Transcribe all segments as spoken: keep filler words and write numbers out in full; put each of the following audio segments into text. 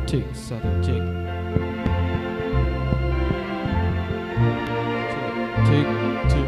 Cek, satu, cek. Cek, cek, cek.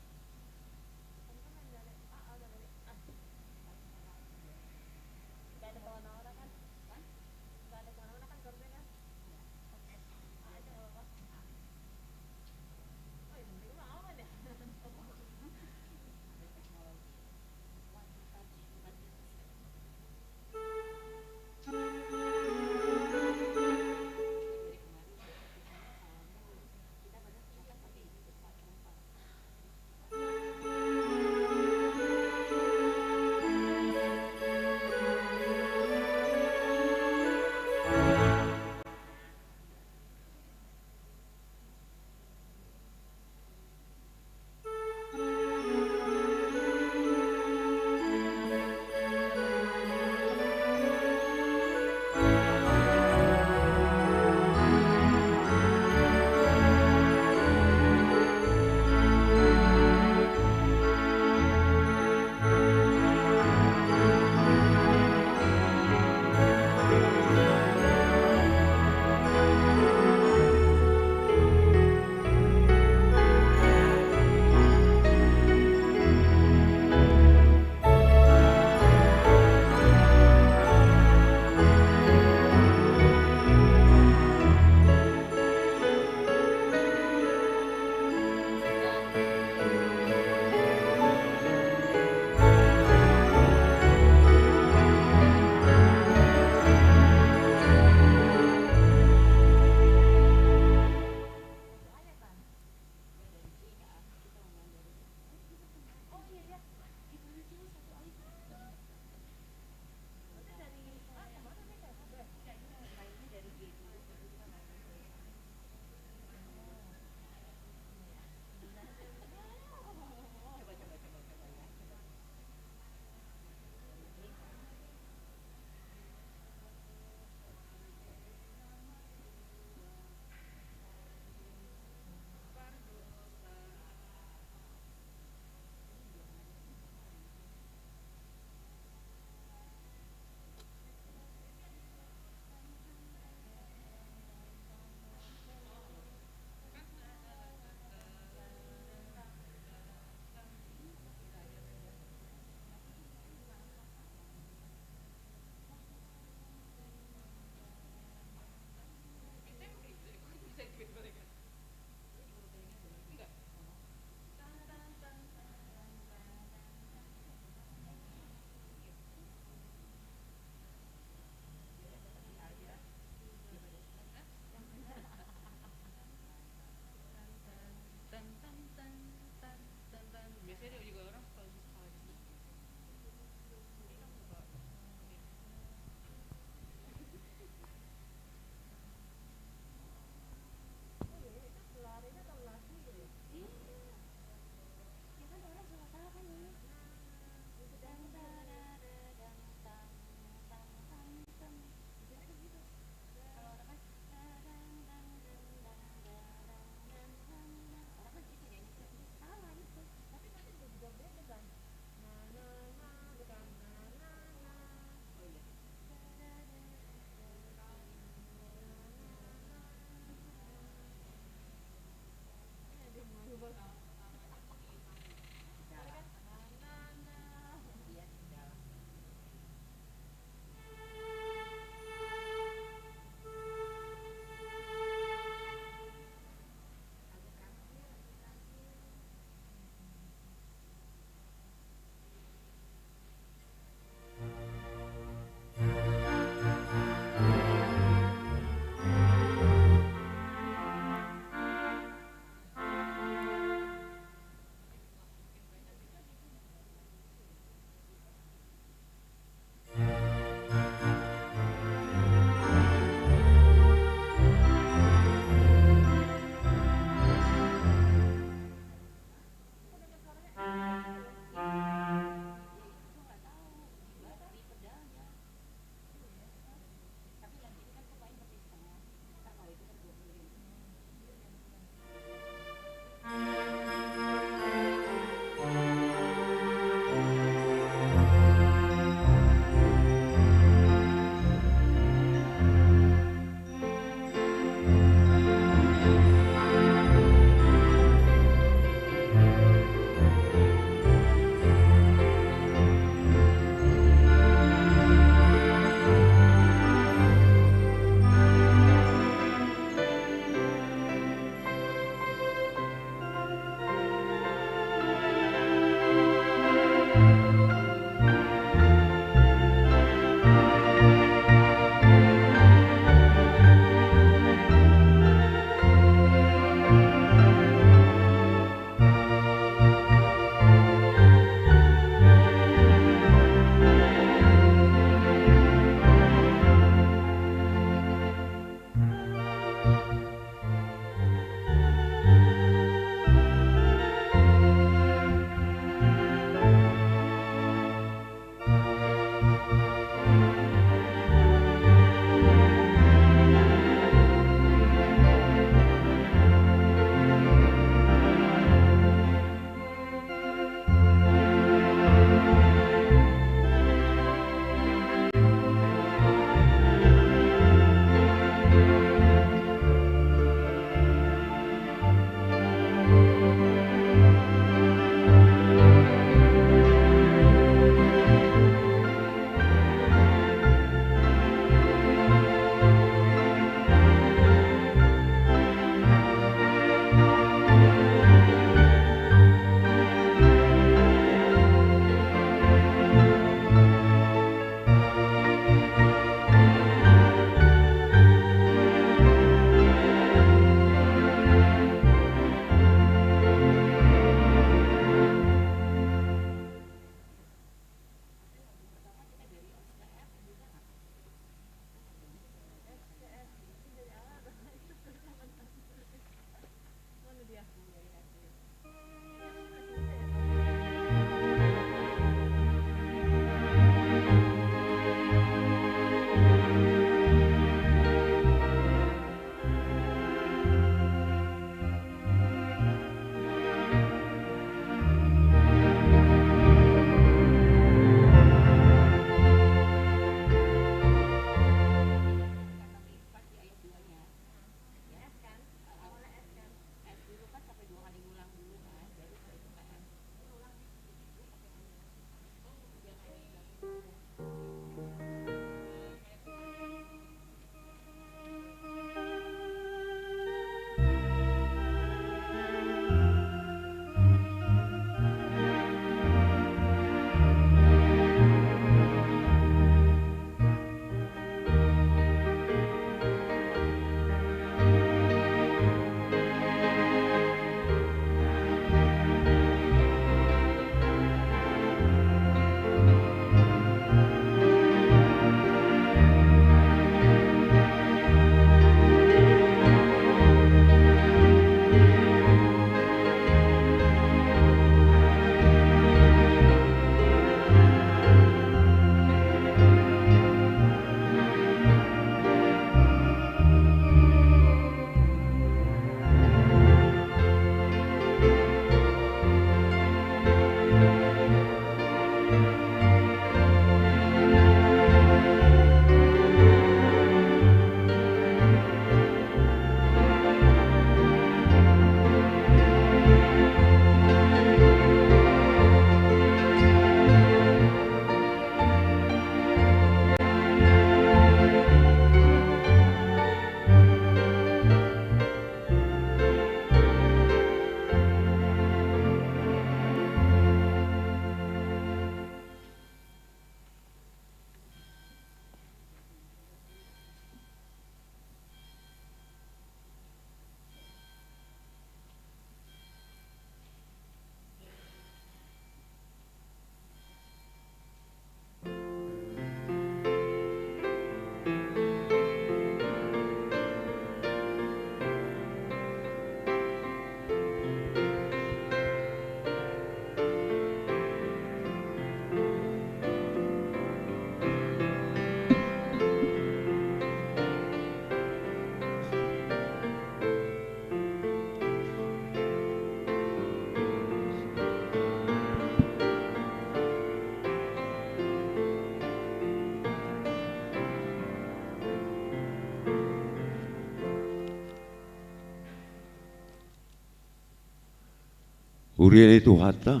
Huria ni Tuhanta,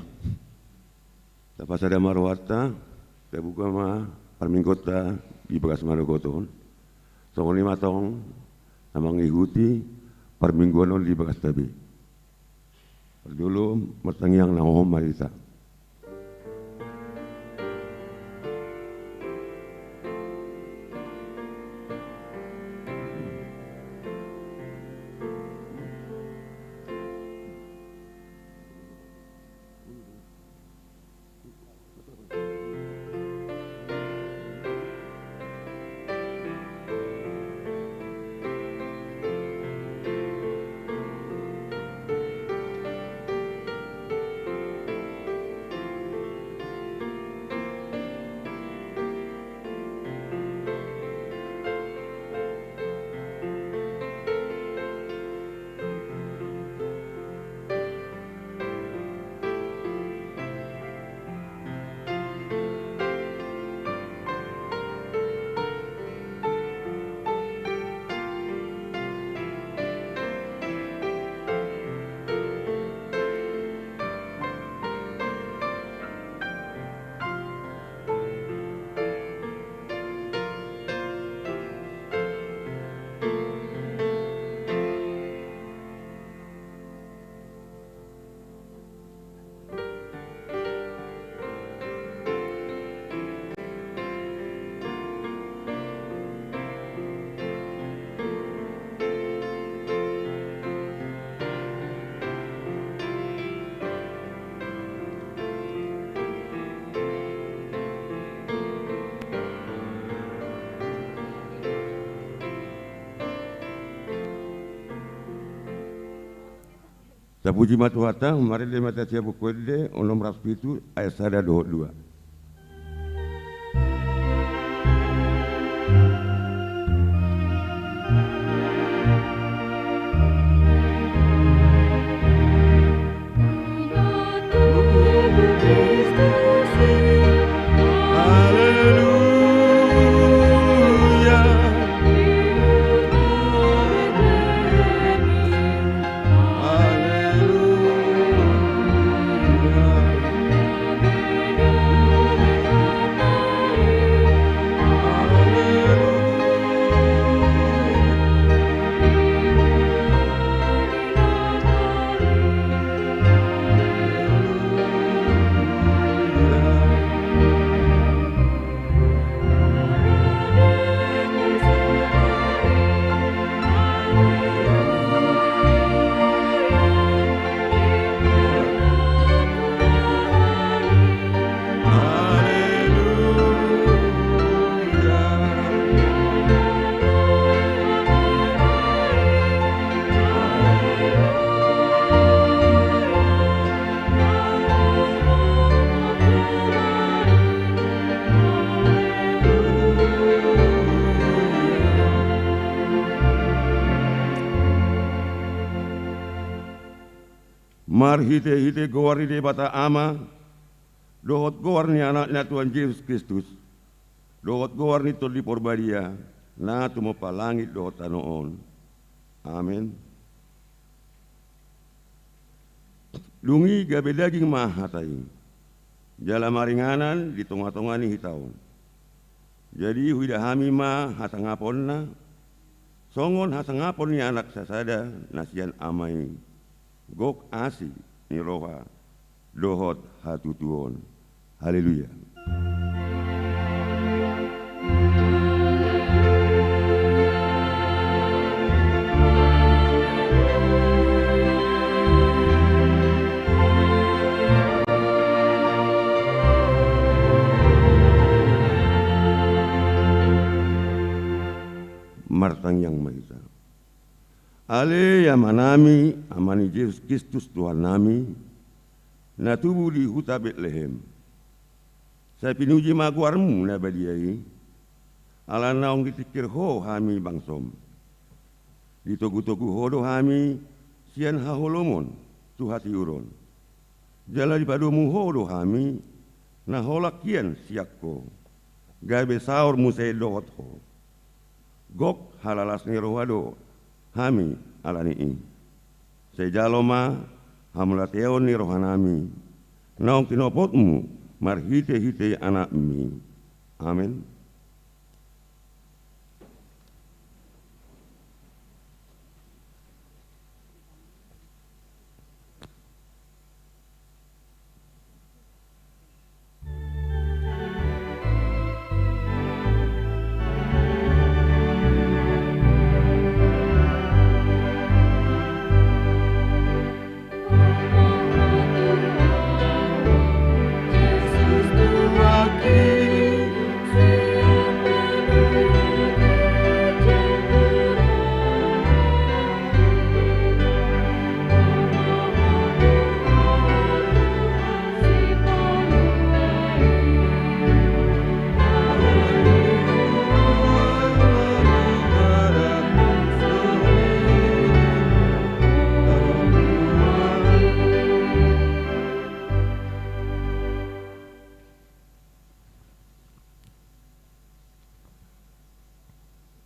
tapasada ma rohanta, tabuka ma parmingguonta di bagas manogot on. Songon i ma tong na mangihuti parmingguon on di bagasta be. Parjolo martangiang na hohom ma hita. Tapuji ma Tuhanta, marende ma hita sian Buku Ende onom ratus pitu ayat sada dohot dua. Marhitehite goar ni Debata Ama, dohot goar ni Anakna Tuhan Jesus Kristus, dohot goar ni Tondi Porbadia, na tumompa langit dohot tano on. Amen. Dung i gabe daging ma hata i, jala maringanan di tongatonga ni hita on. Jadi huida hami ma hasangaponna, songon hasangapon ni anak sasada na sian Ama i, gok asi ni roha dohot hatutuon. Haleluya. Martangiang ma hita. Ale Amanami, Ama ni Jesus Kristus Tuhannami, na tubu di huta Betlehem. Sai pinuji ma goarmu na badia i, ala naung ditingkir Ho hami bangsom. Ditogutogu Ho do hami sian haholomon tu hatiuron. Jala dipadomu Ho do hami na holan hian sian Ho, gabe saor muse dohot Ho. Gok halalas ni roha do hami ala ni i. Sai jalo ma hamauliateon ni rohanami, naung tinopotmu marhitehite Anakmi. Amen.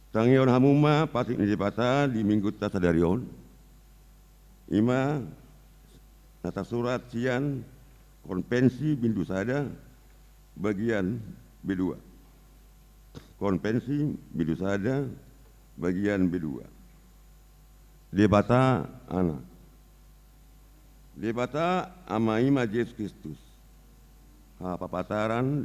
Tangihon hamu ma patik ni Debata di Minggunta sadari on. I ma na tarsurat sian Konvensi bindu sada bagian B dua. Konvensi bindu sada bagian B dua. Debata Ama. Debata Ama i ma Jesus Kristus. Hapapataran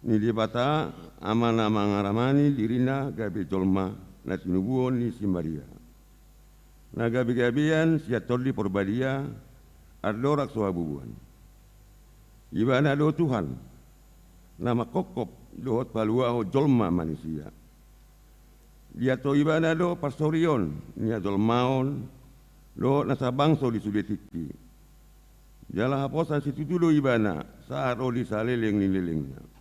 ni Debata Ama na mangaramani dirina gabe jolma na tinubuhon ni si Maria. Na gabegabean sian Tondi Porbadia, andorang so habubuhan. Ibana do Tuhan, na mangkophop dohot paluahon jolma manisia. Dianto Ibana do parsorion ni hajolmaon dohot nasa bangso di sude tingki. Jala haposan situtu do Ibana sahat ro di saleleng ni lelengna.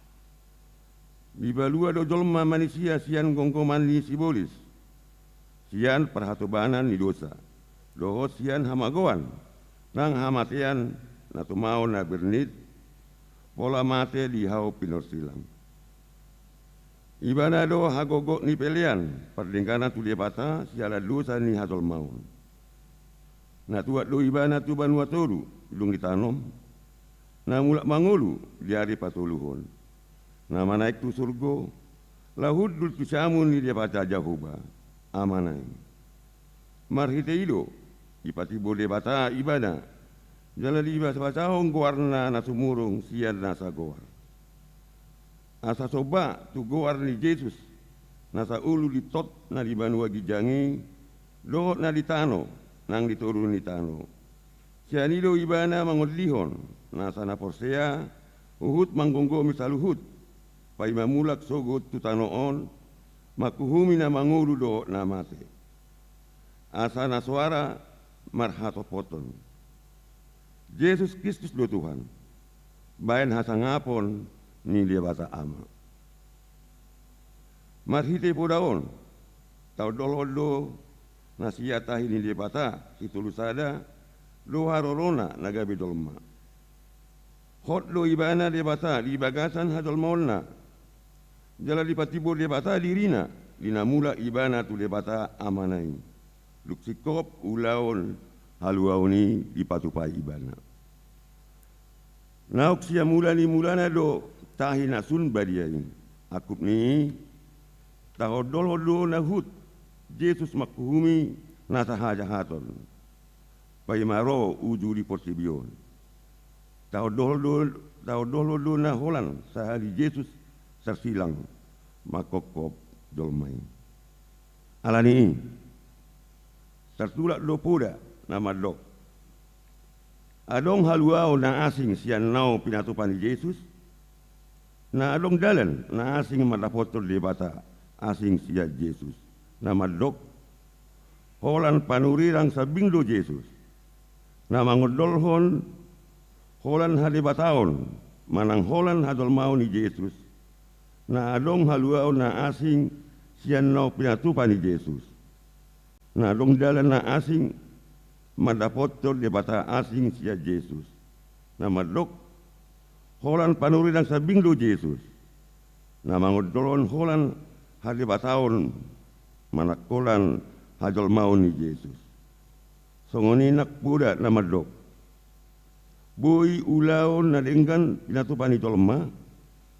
Dipalua do jolma manisia sian gomgoman ni sibolis, sian parhatobanan ni dosa, dohot sian hamagoan nang hamatean na tumaon na bernit, pola mate di hau pinorsilang. Ibana do hagogot ni pelean pardengganan tu Debata siala dosa ni hajolmaon. Na tuat do Ibana tu banua toru, dung ditanom, na mulak mangolu di ari patoluhon, na manaek tu surgo, laho hundul tu siamun ni Debata Jahowa, Amana i. Marhite i do dipatimbul Debata Ibana, jala dibasabasahon goarna na sumurung sian nasa goar. Asa somba tu goar ni Jesus, nasa ulu di tot na di banua ginjang i, dohot na di tano nang di toru ni tano. Sian i do Ibana mangondihon nasa na porsea huhut manggomgomi saluhut, paima mulak sogot tu tano on, mangkuhumi na mangolu dohot na mate. Asa na so ara marhatompoton. Jesus Kristus do Tuhan, baen hasangapon ni Debata Ama. Marhite poda on, taondolhon do na sian tahi ni Debata Sitolusada do harorona na gabe jolma. Hot do Ibana Debata di bagasan hajolmaonna, jala dipatimbul Debata dirina di na mulak Ibana tu Debata Amana i. Dung singkop ulaon haluaon i dipatupa Ibana. Naung sian mula ni mulana do tahi na sun badia i. Angkup ni i, taondolhon do na huhut Jesus mangkuhumi nasa hajahaton, paima ro uju di portibi on. Taondolhon do, taondolhon do na holan sahali Jesus tarsilang mangkophop jolma i. Ala ni i, tartulak do poda na mandok: Adong haluaon na asing sian naung pinatupa ni Jesus, na adong dalan na asing mandapothon Debata asing sian Jesus, na mandok: Holan panurirang sambing do Jesus, na mangondolhon holan hadebataon manang holan hajolmaon ni Jesus. Na adong haluaon na asing sian naung pinatupa ni Jesus, na adong dalan na asing mandapothon Debata asing sian Jesus, na mandok: Holan panurirang sambing do Jesus, na mangondolhon holan hadebataon manang holan hajolmaon ni Jesus. Songon i nang poda na mandok: Boi ulaon na denggan pinatupa ni jolma,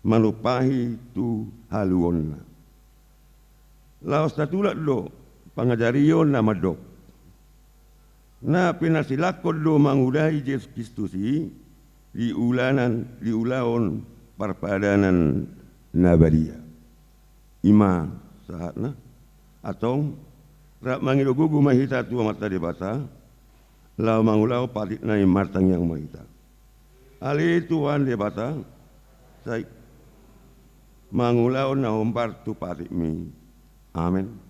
manumpahi tu haluonna. Laos tatulak do pangajarion na mandok: Na pinarsilangkon do mangudahi Jesus Kristus i di ulanan, di ulaon parpadanan na badia. I ma sahatna. Antong, rap mangido gogo ma hita tu Amanta Debata, laho mangulahon patikna i. Martangiang ma hita. Ale Tuhan Debata, sai mangulahon na hombar tu patikmi. Amen.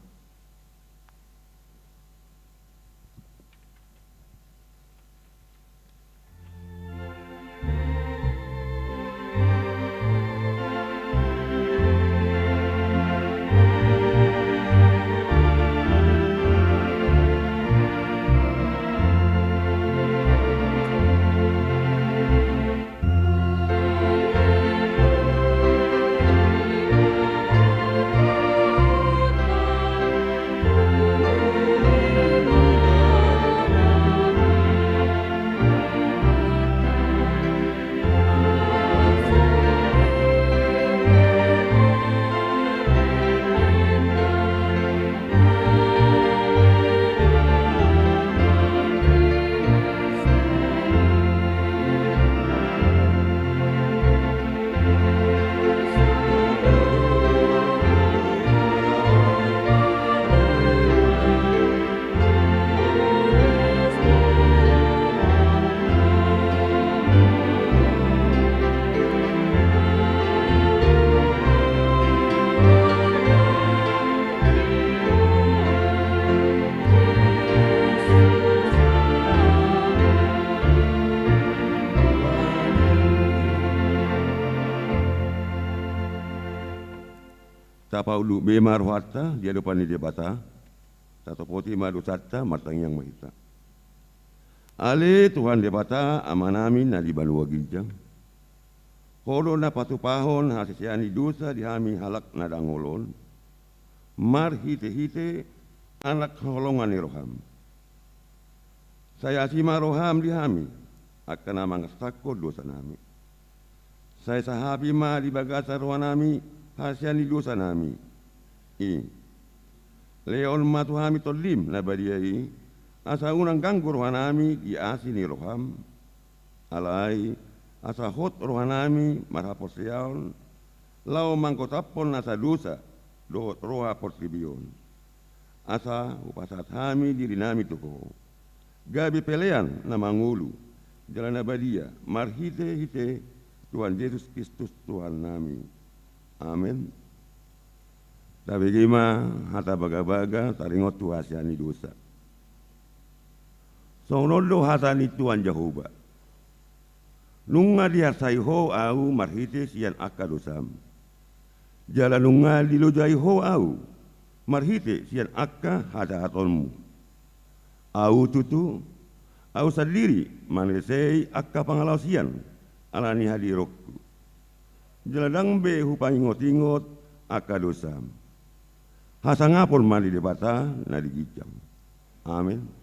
Tapaunduk be ma rohanta di adopan ni Debata. Tatopoti ma dosanta. Martangiang ma hita. Ale Tuhan Debata, Amanami na di banua ginjang, Ho do na patupahon hasesaan ni dosa di hami halak na dangol on, marhitehite Anak haholongan ni roham. Sai asi ma roham di hami, angka na mangarsangkon dosanami. Sai sahapi ma di bagasan rohanami hasesaan ni dosanami. I. Lehon ma tu hami Tondim na badia i, asa unang ganggu rohanami di asi ni roham. Alai, asa hot rohanami marhaporseaon, laho manggotaphon nasa dosa dohot roha portibi on. Asa hupasahat hami dirinami tu Ho, gabe pelean na mangolu jala na badia, marhitehite Tuhan Jesus Kristus Tuhannami. Amen. Tabege ma hata bagabaga taringot tu hasesaan ni dosa. Songon on do hata ni Tuhan Jahowa: Nunga diarsai Ho Ahu marhite sian angka dosam, jala nunga dilojai Ho Ahu marhite sian angka hajahatonmu. Ahu tutu, Ahu sandiri manesei angka pangalaosion ala ni hadironku, jala ndang be hupaingotingot angka dosam. Hasangapon ma di Debata na di ginjang. Amen.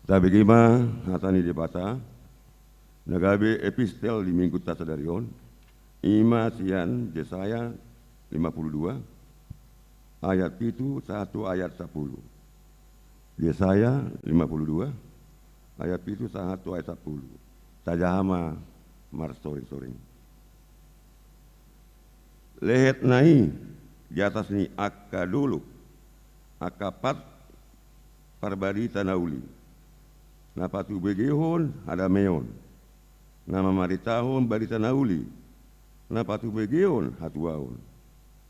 Tabege ma hata ni Debata. Na gabe epistel di Minggunta sadari on, i ma sian Jesaya lima puluh dua, ayat pitu sahat tu ayat sampulu. Jesaya lima puluh dua, ayat pitu sahat tu ayat sampulu. Tajaha ma marsoring-soring. Lehetna i di atas ni angka dolok, angka pat parbarita na uli, na patubegehon hadameon, na mamaritahon barita na uli, na patubegehon hatuaon,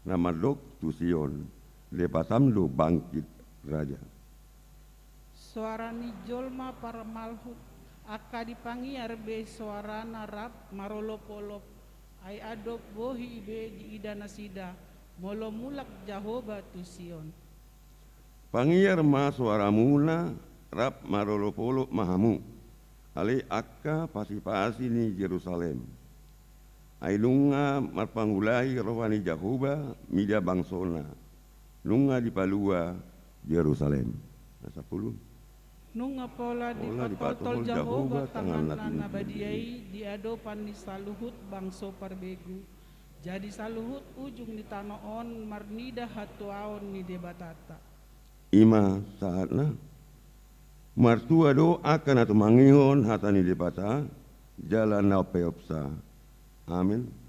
na mandok tu Sion, Debatam do bangkit raja. Soara ni jolma parmalhut, angka dipangiar be soarana rap marolop-olop, ai andop bohi be diida nasida, molo mulak Jahowa tu Sion. Pangiar ma soaramuna rap marolop-olop ma hamu, ale angka pasi-pasi ni Jerusalem. Ai nunga marpangulahi roha ni Jahowa mida bangsona, nunga dipalua Jerusalem. Ayat sampulu. Nunga pola dipatoltol Jahowa tanganna na badia i di adopan ni saluhut bangso parbegu. Jadi saluhut ujung ni tano on marnida hatuaon ni Debatanta. I ma sahatna. Martua do angka na tumangihon hata ni Debata, jala na umpeopsa. Amen.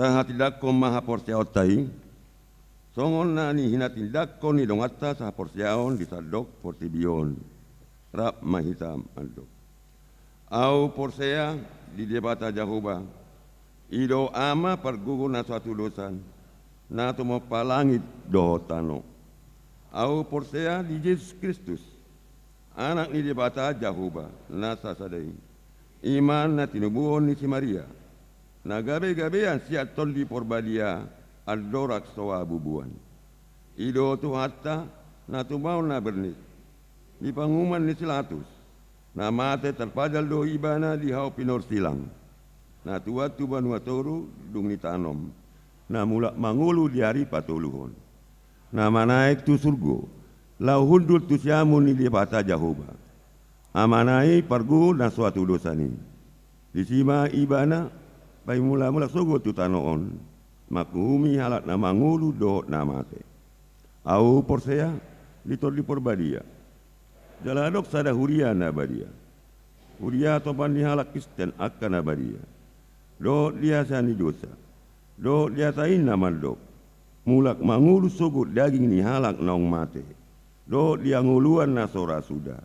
Tahatindangkon ma haporseaonta i, songon na nihinatindangkon ni donganta sahaporseaon di sandok portibi on. Rap ma hita mandok. Ahu porsea di Debata Jahowa, i do Ama pargogo na so hatudosan, na tumompa langit dohot tano. Ahu porsea di Jesus Kristus, Anak ni Debata Jahowa na sasada i, i ma na tinubuhon ni si Maria, na gabe-gabean sian Tondi Porbadia, andorang so habubuan. I do Tuhanta, na tumaon na bernit, di panguhuman ni si Latus, na mate tarpajal do ibana di hau pinorsilang, na tuat tu banua toru dung nitanom, na mulak mangolu di ari patoluhon, na manaek tu surgo, laho hundul tu siamun ni Debata Jahowa, Amana i pargogo na so hatudosan i. Disi ma ibana, bahen mulak-mulak sogot tu tano on, manguhumi halak na mangolu dohot na mate. Ahu porsea di Tondi Porbadia, jala adong sada huria na badia, huria topan ni halak Kristen angka na badia, dohot di hasea ni dousa, dohot di hata i na mandok, mulak mangolu sogot daging ni halak naung mate, dohot di hangoluan na so ra suda.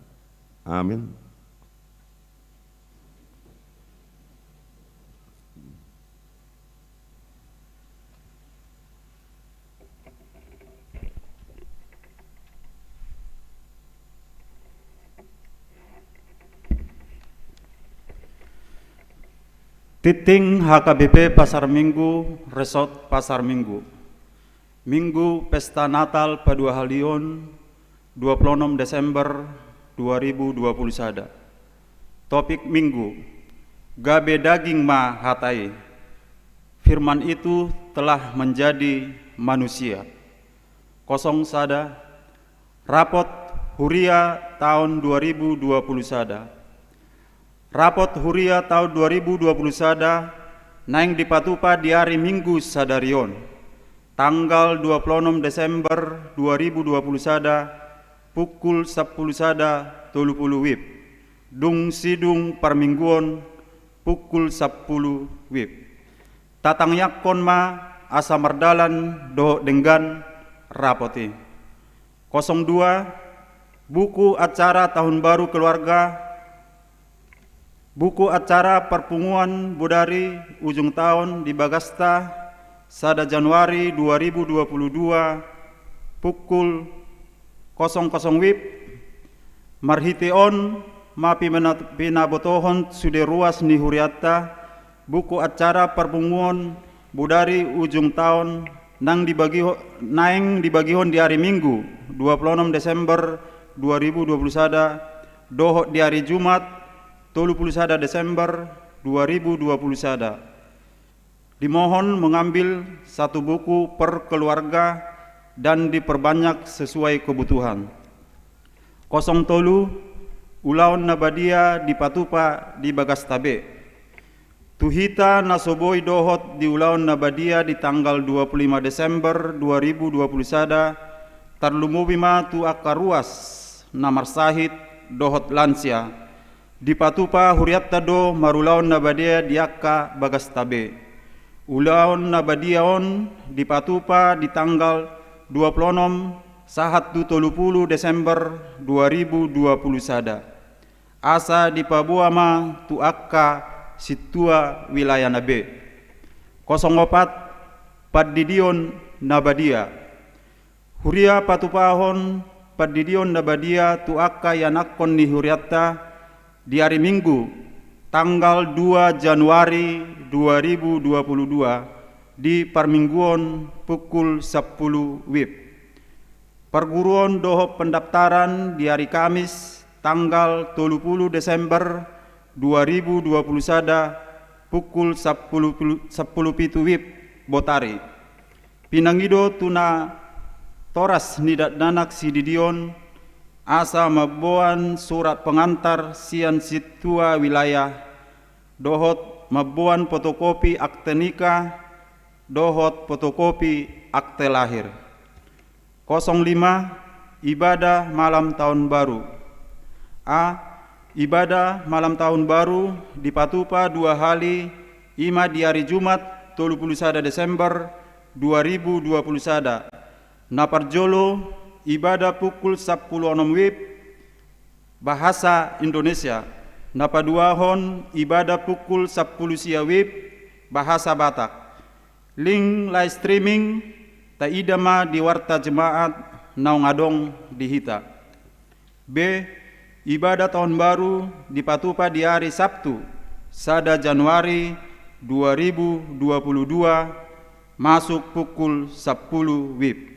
Amen. Tingting H K B P Pasar Minggu, Resort Pasar Minggu. Minggu Pesta Natal paduahalion, dua puluh enam Desember dua ribu dua puluh sada. Topik Minggu: Gabe daging ma hata i. Firman itu telah menjadi manusia. Kosong sada. Rapot Huria taon dua ribu dua puluh sada. Rapot Huria taon dua ribu dua puluh sada naeng dipatupa di ari Minggu sadari on, tanggal dua puluh enam Desember dua ribu dua puluh sada, pukul sampulu sada tolu pulu WIB, dung sidung parmingguon, pukul sampulu WIB. Tatangiangkon ma asa mardalan dohot denggan rapot i. Kosong dua. Buku acara tahun baru keluarga, buku acara parpunguan bodari ujung taon di bagasta, sada Januari dua ribu dua puluh dua, pukul kosong kosong WIB, marhite on ma pimena-, pinabotohon sude ruas ni hurianta, buku acara parpunguan bodari ujung taon naeng dibagiho-, naeng dibagihon di ari Minggu, dua puluh enam Desember dua ribu dua puluh sada, dohot di ari Jumat, tolu pulu sada Desember dua ribu dua puluh sada. Dimohon mengambil satu buku per keluarga dan diperbanyak sesuai kebutuhan. Kosong tolu. Ulaon na badia dipatupa di bagasta be. Tu hita na so boi dohot di ulaon na badia di tanggal dua puluh lima Desember dua ribu dua puluh sada, tarlumobi ma tu angka ruas na marsahit dohot lansia. Dipatupa hurianta do marulaon na badia di angka bagasta be. Ulaon na badia on dipatupa di tanggal dua puluh enam sahat tu tolu pulu Desember dua ribu dua puluh sada. Asa dipaboa ma tu angka sintua wilayana be. Kosong opat. Pandidion na badia. Huria patupahon pandidion na badia tu angka ianakhon ni hurianta di ari Minggu, tanggal dua Januari dua ribu dua puluh dua, di parmingguon pukul sampulu WIB. Parguruon dohot pendaftaran di ari Kamis, tanggal tolu pulu Desember dua ribu dua puluh sada, pukul sampulu, sampulu pitu WIB botari. Pinangido tu natoras ni dakdanak sididion, asa mamboan surat pengantar sian sintua wilayah, dohot mamboan fotokopi akte nikah, dohot fotokopi akte lahir. Kosong lima. Ibadah malam tahun baru. A. Ibadah malam tahun baru dipatupa dua hali, i ma di ari Jumat, tolu pulu sada Desember dua ribu dua puluh sada. Na parjolo, ibadah pukul sampulu onom WIB, bahasa Indonesia. Na paduahon, ibadah pukul sampulu sia WIB, bahasa Batak. Link live streaming taida ma di warta jemaat naung adong di hita. B. Ibadah tahun baru dipatupa di ari Sabtu, sada Januari dua ribu dua puluh dua, masuk pukul sampulu WIB.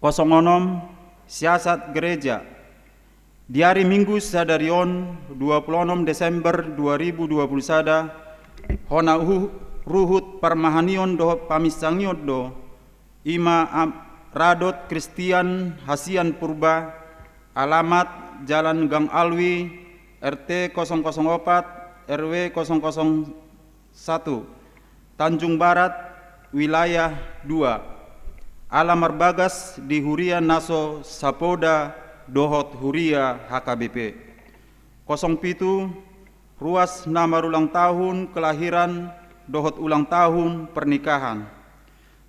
Kosong onom. Siasat gereja. Di ari Minggu sadari on, dua pulu onom Desember dua ribu dua pulu sada, hona hu-, ruhut parmahanion dohot paminsangion do, i ma am-, Radot Kristian Hasian Purba, alamat Jalan Gang Alwi, R T kosong kosong opat, R W kosong kosong satu, Tanjung Barat, wilayah dua. Ala marbagas di huria na so sapoda dohot huria H K B P. Kosong pitu. Ruas na marulang tahun kelahiran dohot ulang tahun pernikahan.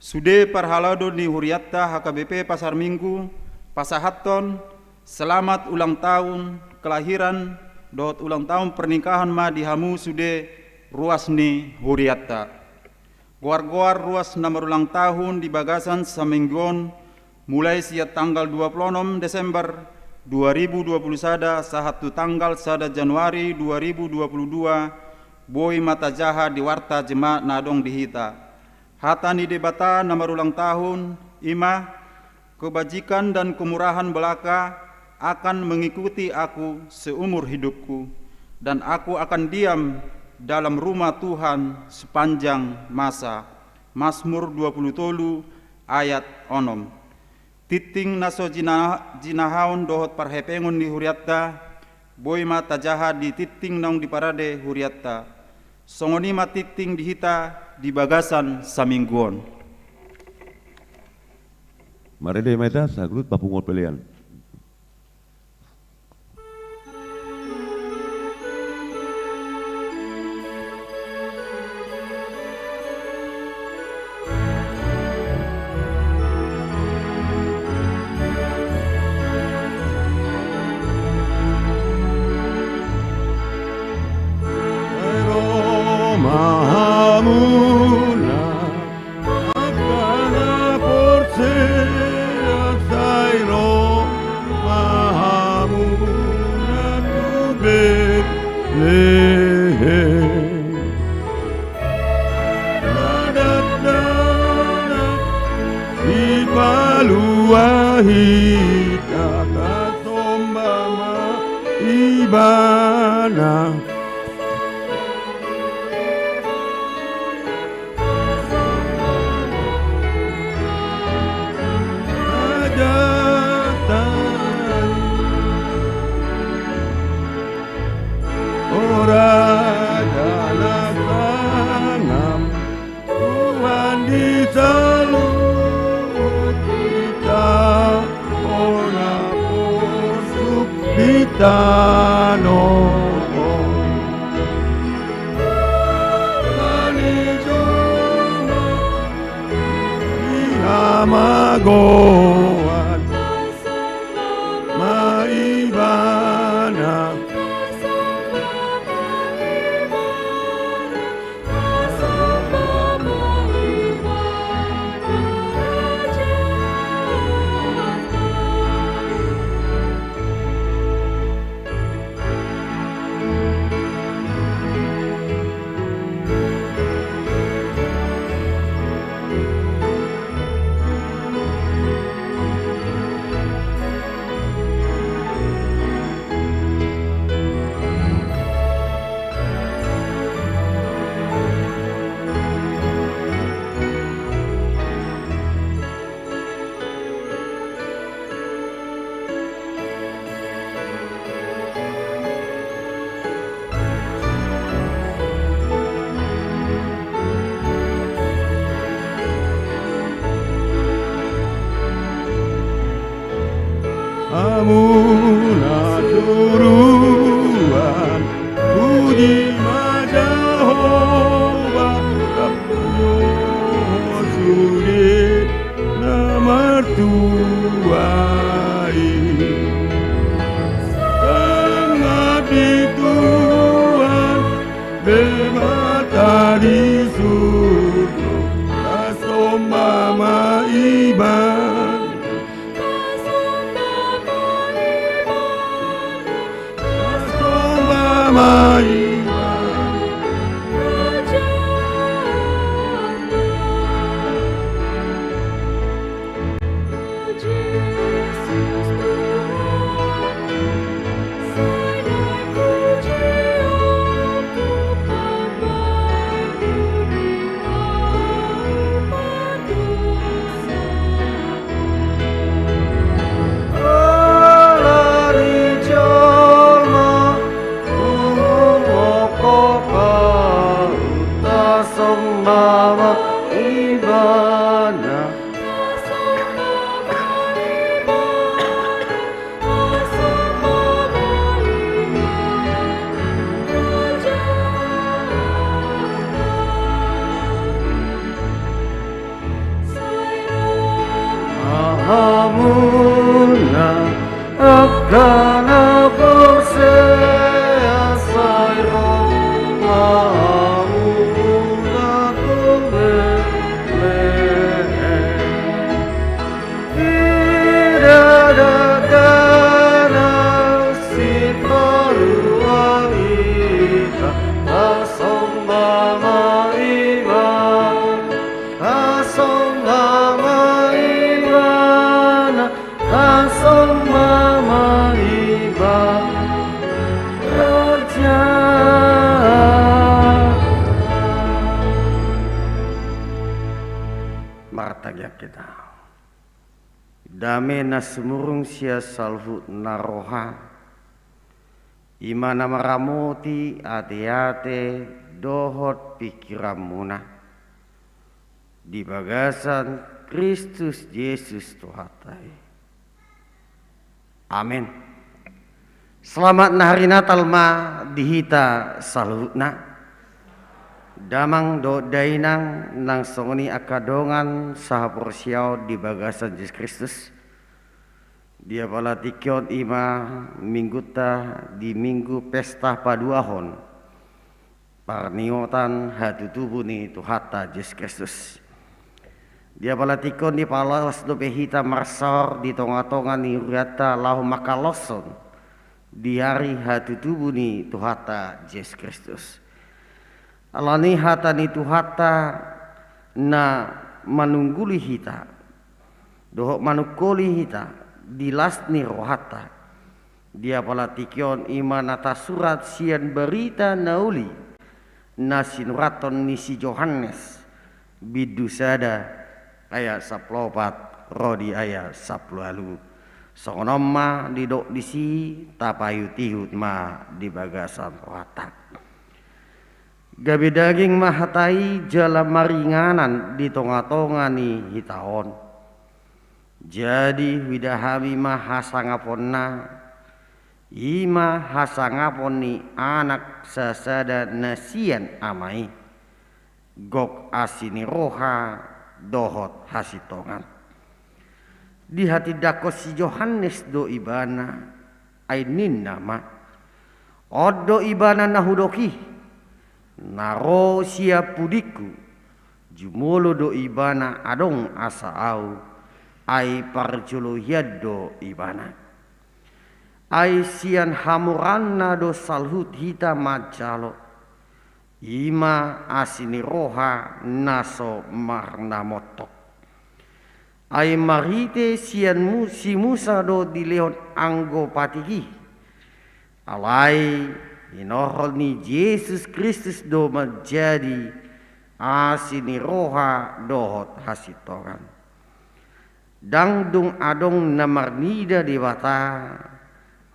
Sude parhalado ni hurianta H K B P Pasar Minggu pasahathon selamat ulang tahun kelahiran dohot ulang tahun pernikahan ma di hamu sude ruas ni hurianta. Goar-goar ruas na marulang tahun di bagasan saminggu on, mulai sian tanggal dua pulu onom Desember dua ribu dua pulu sada sahat tu tanggal sada Januari dua ribu dua pulu dua, boi ma tajaha di warta jema na adong di hita. Hata ni Debata na marulang tahun, i ma, kebajikan dan kemurahan belaka akan mengikuti aku seumur hidupku, dan aku akan diam dalam rumah Tuhan sepanjang masa. Mazmur dua puluh tolu ayat onom. Tingting na so jina-, jinahaon dohot parhepengon ni hurianta, boi ma tajaha di tingting naung diparade hurianta. Songon i ma tingting di hita di bagasan saminggu on. Marende ma hita, sahat tu papunguan pelean. Sai ro ma hamuna, angka na porsea, sai ro ma hamuna tu Betlehem. Na dakdanak Sipalua hita, tasomba ma Ibana. Ora dana sangap Tuhan di saluhut hita, bona porsuk di tano on. Di hamagoan ma Ibana. Hamuna suruan, puji ma Jahowa, rap dohot sude na martua i. Sangap di Tuhan, Debata di surgo, tasomba ma Ibana. Tasomba ma Ibana. Ala ni jolma, umur mokop au, tasomba ma Ibana. Hamuna angka na porsea, sai ro ma hamuna tu Betlehem. Ida dakdanak Sipalua hita, tasomba Mama iba raja. Martangiang hita. Dame na sumurung sian saluhut na roha, i ma na maramoti ateate dohot pingkiranmuna di bagasan Kristus Jesus Tuhanta i. Amen. Selamat na hari Natal ma di hita saluhutna. Damang dohot dainang, nang songon i angka dongan sahaporseaon di bagasan Jesus Kristus. Di apala tingki on i ma minggunta di minggu pesta paduahon parningotan hatutubu ni Tuhanta Jesus Kristus. Di apala tingki on dipaloas dope hita marsaor di tongatonga ni hurianta laho mangkaloshon di ari hatutubu ni Tuhanta Jesus Kristus. Alani hata ni Tuhanta na manungguli hita dohot manungkoli hita di las ni rohanta. Di apala tingki on i ma na tasurat sian Barita Na Uli na sinurathon ni si Johannes, bindu sada, ayat sampulu opat ro di ayat sampulu ualu. Songon on ma didok disi, tapaihutihut ma di bagasan rohanta. Gabe daging ma hata i jala maringanan di tongatonga ni hita on. Jadi huida hami ma hasangaponna, i ma hasangapon ni Anak sasada na sian Ama i, gok asi ni roha dohot hasintongan. Dihatindangkon si Johannes do Ibana, ai ninna ma: On do Ibana na hudok i, na ro sian pudingku. Jumolo do Ibana adong asa ahu, ai parjolo hian do Ibana. Ai sian hamoraanna do saluhut hita manjalo, i ma asi ni roha na so marnamontok. Ai marhite sian Mu-, si Musa do dilehon anggo patik i. Alai hinorhon ni Jesus Kristus do manjadi asi ni roha dohot hasintongan. Ndang dung adong na marnida Debata,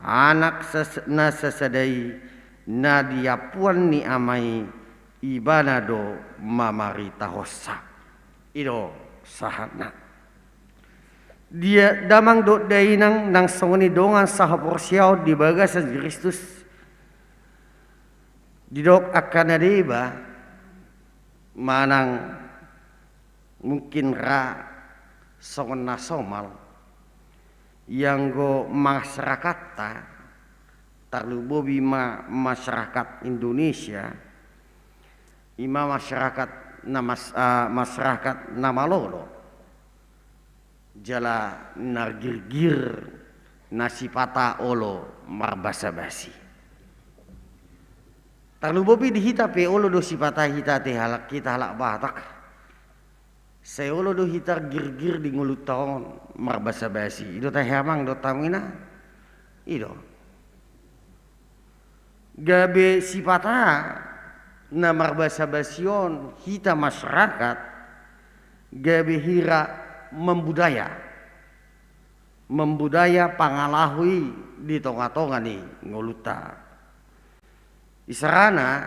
Anak sas-, na sasada i, na di ampuan ni Ama i, Ibana do mamaritahonsa. I do sahatna. Dia damang dohot dainang nang songon i dongan sahaporseaon di bagasan Kristus. Didok angka na deba manang mungkin ra songon na somal, ianggo masyarakatta, tarlumobi ma masyarakat Indonesia, i ma masyarakat na mas-, ah, masyarakat na malo do jala na girgir na sipata olo marbasabasi. Tarlumobi di hita pe olo do sipata hita ate halak, hita halak Batak. Sai olo do hita girgir di ngolunta on marbasabasi. I do tahe amang dohot hamu inang. I do. Gabe sipata na marbasabasi on hita masyarakat, gabe hira mambudaya. Mambudaya pangalaho i di tongatonga ni ngolunta. Isarana,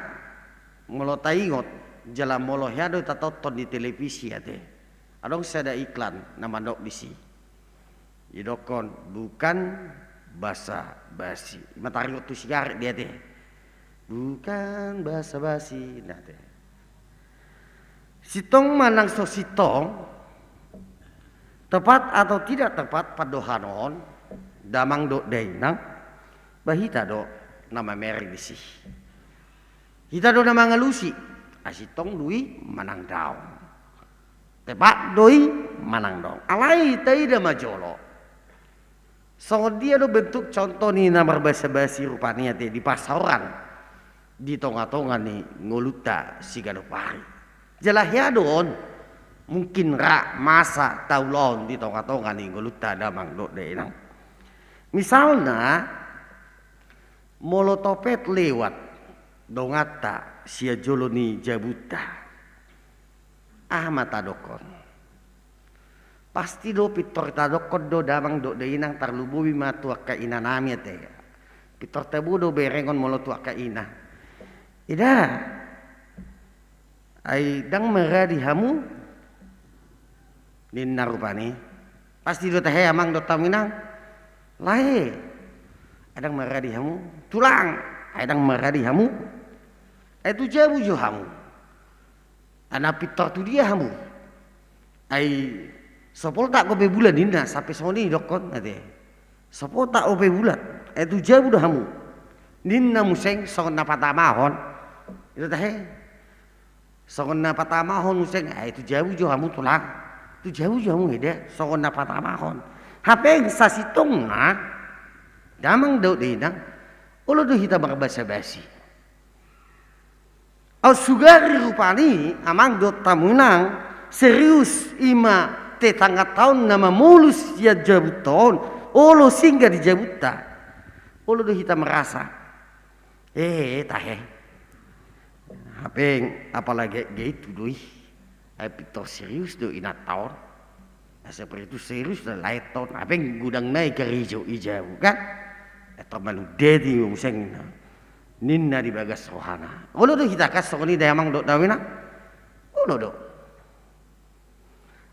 molo taingot, jala molo hea do tatonton di televisi ate. Adong sada iklan na mandok disi. Didokkon, bukan basa-basi. I ma taringot tu sigaret dia ate. Bukan basa-basi, na ate. Sintong manang so sintong, tepat atau tidak tepat pandohan on, damang dohot dainang, ba hita do na mamereng disi. Hita do na mangalusi, ai sintong do i manang daong. Tepat do i manang daong. Alai taida ma jolo. Songon dia do bentuk contoh ni na marbasabasi rupani ate di pasaoran di tongatonga ni ngolunta siganup ari. Jala hea do on, mungkin ra masa taulahon di tongatonga ni ngolunta damang dohot dainang. Misalna, molo topet lewat donganta sian jolo ni jabunta, aha ma tadokkon? Pasti do pintor tadokkon do damang dohot dainang, tarlumobi ma tu angka inanami ate. Pintor tabo do berengon molo tu angka ina. Ida, ai ndang maradi hamu, ninna rupani. Pasti do tahe amang dohot hamu inang. Lae. Ai ndang maradi hamu. Tulang. Ai ndang maradi hamu. Ai tu jabu jo hamu. Ai na pintor tu dia hamu? Ai so poltak ope bulan ninna, sampe songon i didokkon ate. So poltak ope bulan. Ai tu jabu do hamu? Ninna muse songon na patamahon. Ida tahe. Songon na patamahon muse, ai tu jabu jo hamu tulang. Tu jabu jo hamu eda, songon na patamahon. Hape sasintongna, damang dohot dainang, olo do hita marbasa-basi. Au sugari rupani amang dohot hamu inang, serius i ma tetangga taon na mamolus sian jabunta on, olo singgah di jabunta. Olo do hita merasa, eh, tahe. Hape apalagi gait tu do i. Ai pintor serius do inanta on. Nah, seperti itu serius lah lae taon. Hape godang nai karejo i jabu kan. Pintor manundati muse ninna. Ninna di bagas rohana. Olo do hita kan songon i damang dohot dainang. Olo do.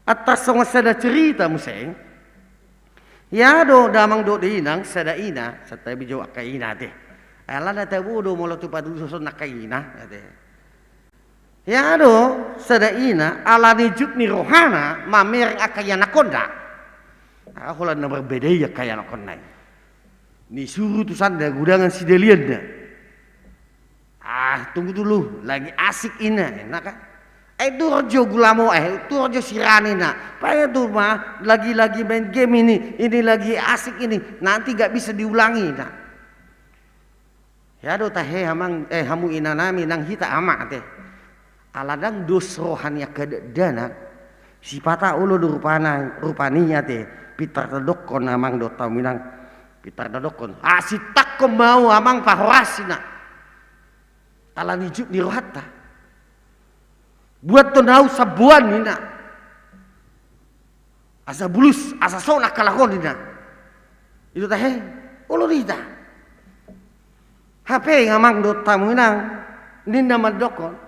Antar songon sada cerita muse. Ia do damang dohot dainang sada ina, santabi jo angka ina ate. Alana tabo do molo tu padudoson angka ina ate. Ia do sada ina, ala ni jut ni rohana mamereng angka ianakkonna. Ah, holan na marbeda i angka ianakkonna i. Nisuru tu sanda gudangan sidalianna. Ah, tunggu dulu, lagi asik ina, enak kan? Eh, turjo gulamo, eh, turjo sirani na. Pae tu ma, lagi-lagi main game ini, ini lagi asik ini, nanti gak bisa diulangi na. Ia do tahe amang, eh, hamu inanami nang hita ama ate. Ala ndang dos roha ni angka dakdanak. Sipata olo do rupana, rupani ate. Pintor tadokkon amang dohot hamu inang. Pintor tadokkon. Asintangkon ma au amang pahorasina. Ala ni jut ni rohanta. Buat do nau samboan ninna. Asa bulus, asa so na kalakon ninna. Ida tahe, olo do hita. Hape amang dohot hamu inang, ninna mandokkon.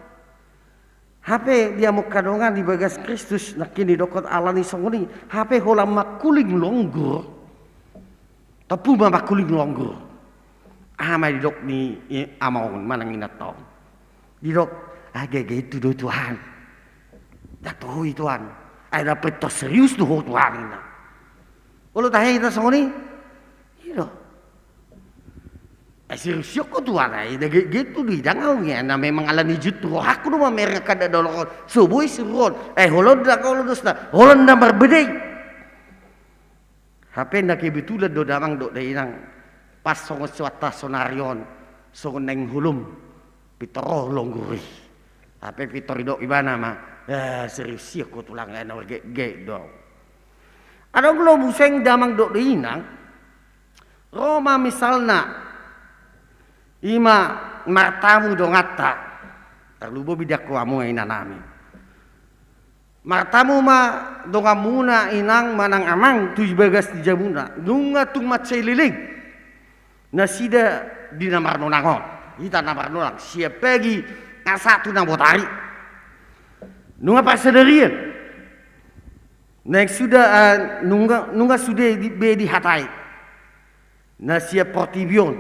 Hape dia mungka dongan di bagas Kristus, nangkin didokkon ala ni songon i. Hape holan mangkuling longgur. Tompu ma mangkuling longgur. Aha ma didok ni i, ama on manang inanta on? Didok, ah, gege itu do Tuhan. Ndang toho i Tuhan. Ai na pintor serius do ho Tuhan ninna. Olo tahe hita songon i? I do. Ai serius i ho Tuhan ai, na gege itu do i, ndang au i, na memang ala ni jut rohangku do mamereng angka dakdanak on. So boi siruon. Ai holan ndang olo dosna. Holan na marbeda i. Hape na kebetulan do damang dohot dainang. Pas songon suatta sonari on, songon naeng holom, pintor ro longgur i. Hape pintor didok ibana ma, eh, serius i ho Tulang, eh, na gege do. Adong do muse damang dohot dainang, ro ma misalna, i ma martamu donganta, tarlumobi di angka hamu inanami. Martamu ma donganmuna inang manang amang tu bagas ni jabuna. Nunga tung mansai leleng nasida di na marnonang on. Hita na marnonang sian pagi asa tu na botari. Nunga parsadarian. Naeng suda, eh, nunga, nunga sude di, be dihatai. Na sian portibi on,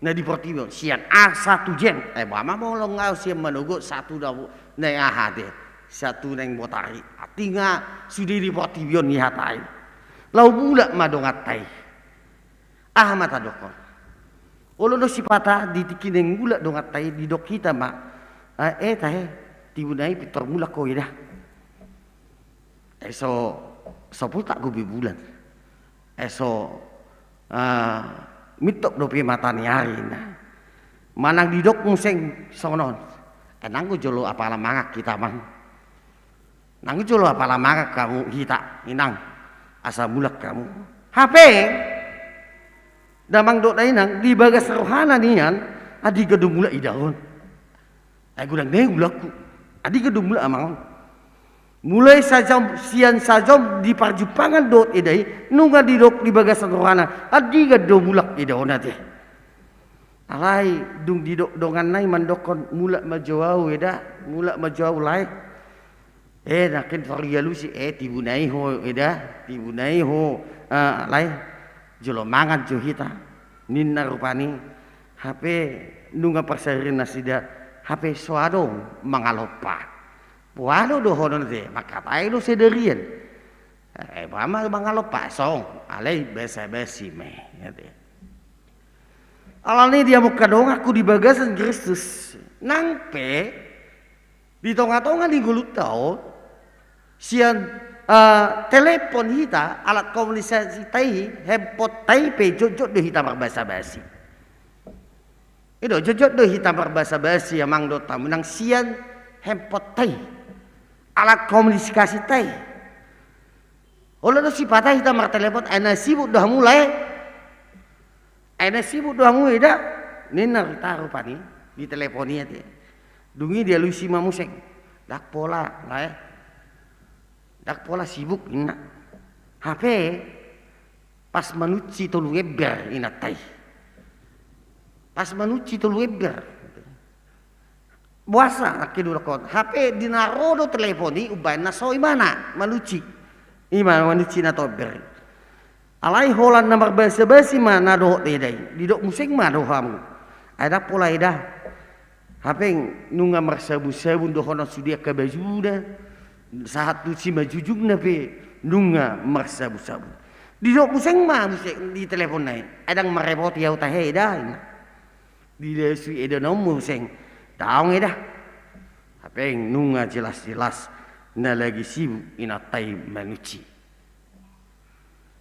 na di portibi on, sian A satu jen. Eh, boha ma molo nga au sian manogot satu na, naeng aha ate, satu naeng botari. Atik nga sude di portibi on dihatai. Laho mulak ma donganta i. Aha ma tadokkon? Olo do sipata di tingki naeng mulak donganta i didok hita ma. Eh, eh, tahe, tibu nai pintor mulak ho eda. Eh, so, so poltak dope bulan. Eh, so, ah, mintop dope mata ni ari, nah. Manang didok muse songon on. Eh, nanggo jolo apala mangan hita, Amang. Nanggo jolo apala mangan hamu hita, Inang. Asa mulak hamu. Hape, Damang dohot dainang, di bagas rohana nian, andigan do mulak idaon. Ai godang nai ulakku. Andigan do mulak amang on. Mulai sajom, sian sajom di parjumpangan dohot eda i, nunga didok di bagasan rohana, andigan do mulak idaon ate. Alai dung didok donganna i mandokkon, mulak ma jo au eda, mulak ma jo au lae. Eh, nangkin tor dialusi, eh, tibuna i ho eda, tibuna i ho, eh, lae. Jolo mangan jo hita, ninna rupani. Hape nunga parsarian nasida, hape so adong mangalompa. Pola do dohonon ate, mangkatai do sadarian. Eh, ba ma mangalompa, song, alai basa-basi ma i ate. Alani i di hamu angka donganku di bagasan Kristus, nang pe di tonga-tonga ni ngolunta on, sian, eh, telepon hita, alat komunikasita i, handphoneta i pe jotjot do hita marbasa-basi. I do, jotjot do hita marbasa-basi amang dohot hamu inang sian handphoneta i, alat komunikasita i. Olo do sipata hita martelepon, ai na sibuk do hamu lae. Ai na sibuk do hamu eda, ninna hita rupani, ditelepon i ate. Dung i dialusi ma muse. Ndang pola lae. Ndang pola sibuk ninna. Hape pas manunci tolu ember inanta i. Pas manunci tolu ember. Boasa nangkin hudok on? Hape di na ro do telepon i, umbahen na so imana manunci. Ima manunci na tolu ember i. Alai holan na marbasa-basi ma na dohot eda i. Didok muse ma do hamu. Ai ndang pola eda. Hape nunga marsabun-sabun dohonon sude angka bajuna. Sahat tu simanjujungna pe nunga marsabun-sabun. Didok muse ma muse di teleponna i. Ai ndang marrepoti au tahe eda, ninna. Dilehon eda na on muse. Daong eda. Hape nunga jelas-jelas na lagi sibuk inanta i manunci.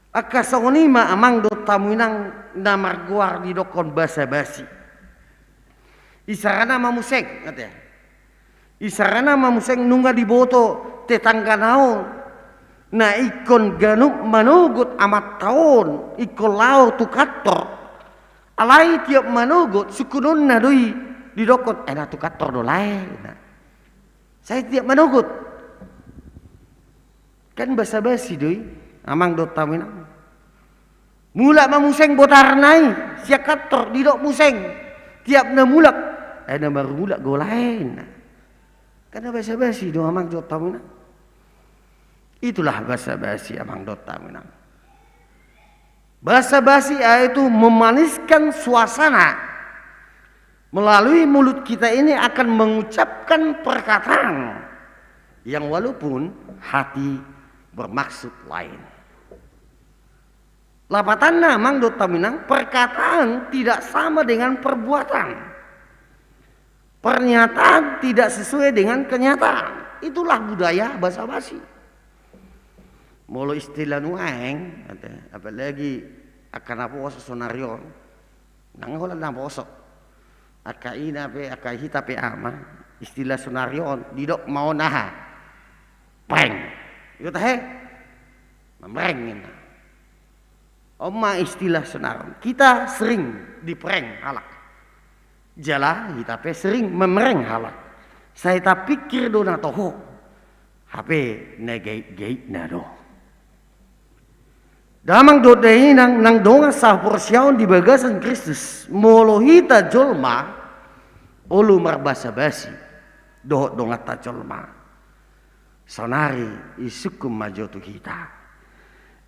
Angka songon i ma amang dohot hamu inang na margoar didokkon basa-basi. Isarana ma muse ate. Isarana ma muse nunga diboto tetanggana on. Na ingkon ganup manogot amanta on, ingkon laho tu kantor. Alai tiap manogot sungkunonna do i didokkon, ai na tu kantor do lae. Sai tiap manogot. Kan basa-basi do i, amang dohot hamu inang. Mulak ma muse botarna i sian kantor, didok muse. Tiap na mulak, ai na marmulak do lae, ninna. Kan basa-basi do amang dohot hamu inang. Itulah basa-basi amang dohot hamu inang. Basa-basi yaitu memaniskan suasana. Melalui mulut kita ini akan mengucapkan perkataan yang walaupun hati bermaksud lain. Lapatanna amang dohot hamu inang, perkataan tidak sama dengan perbuatan. Pernyataan tidak sesuai dengan kenyataan. Itulah budaya basa-basi. Molo istilah nuaeng, apalagi angka naposo sonari on. Ndang holan naposo. Angka ina pe, angka hita pe ama, istilah sonari on, didok ma on aha? Prank. Ito tahe? Mamreng ninna. On ma istilah sonari on. Kita sering diprank halak. Jala hita pe sering mamreng halak. Sai tapikir do na toho. Hape na gait-gaitna do. Damang dohot dainang na dongan sahaporseaon di bagasan Kristus, molo hita jolma olo marbasa-basi dohot donganta jolma, saonari isungkun ma jo tu hita.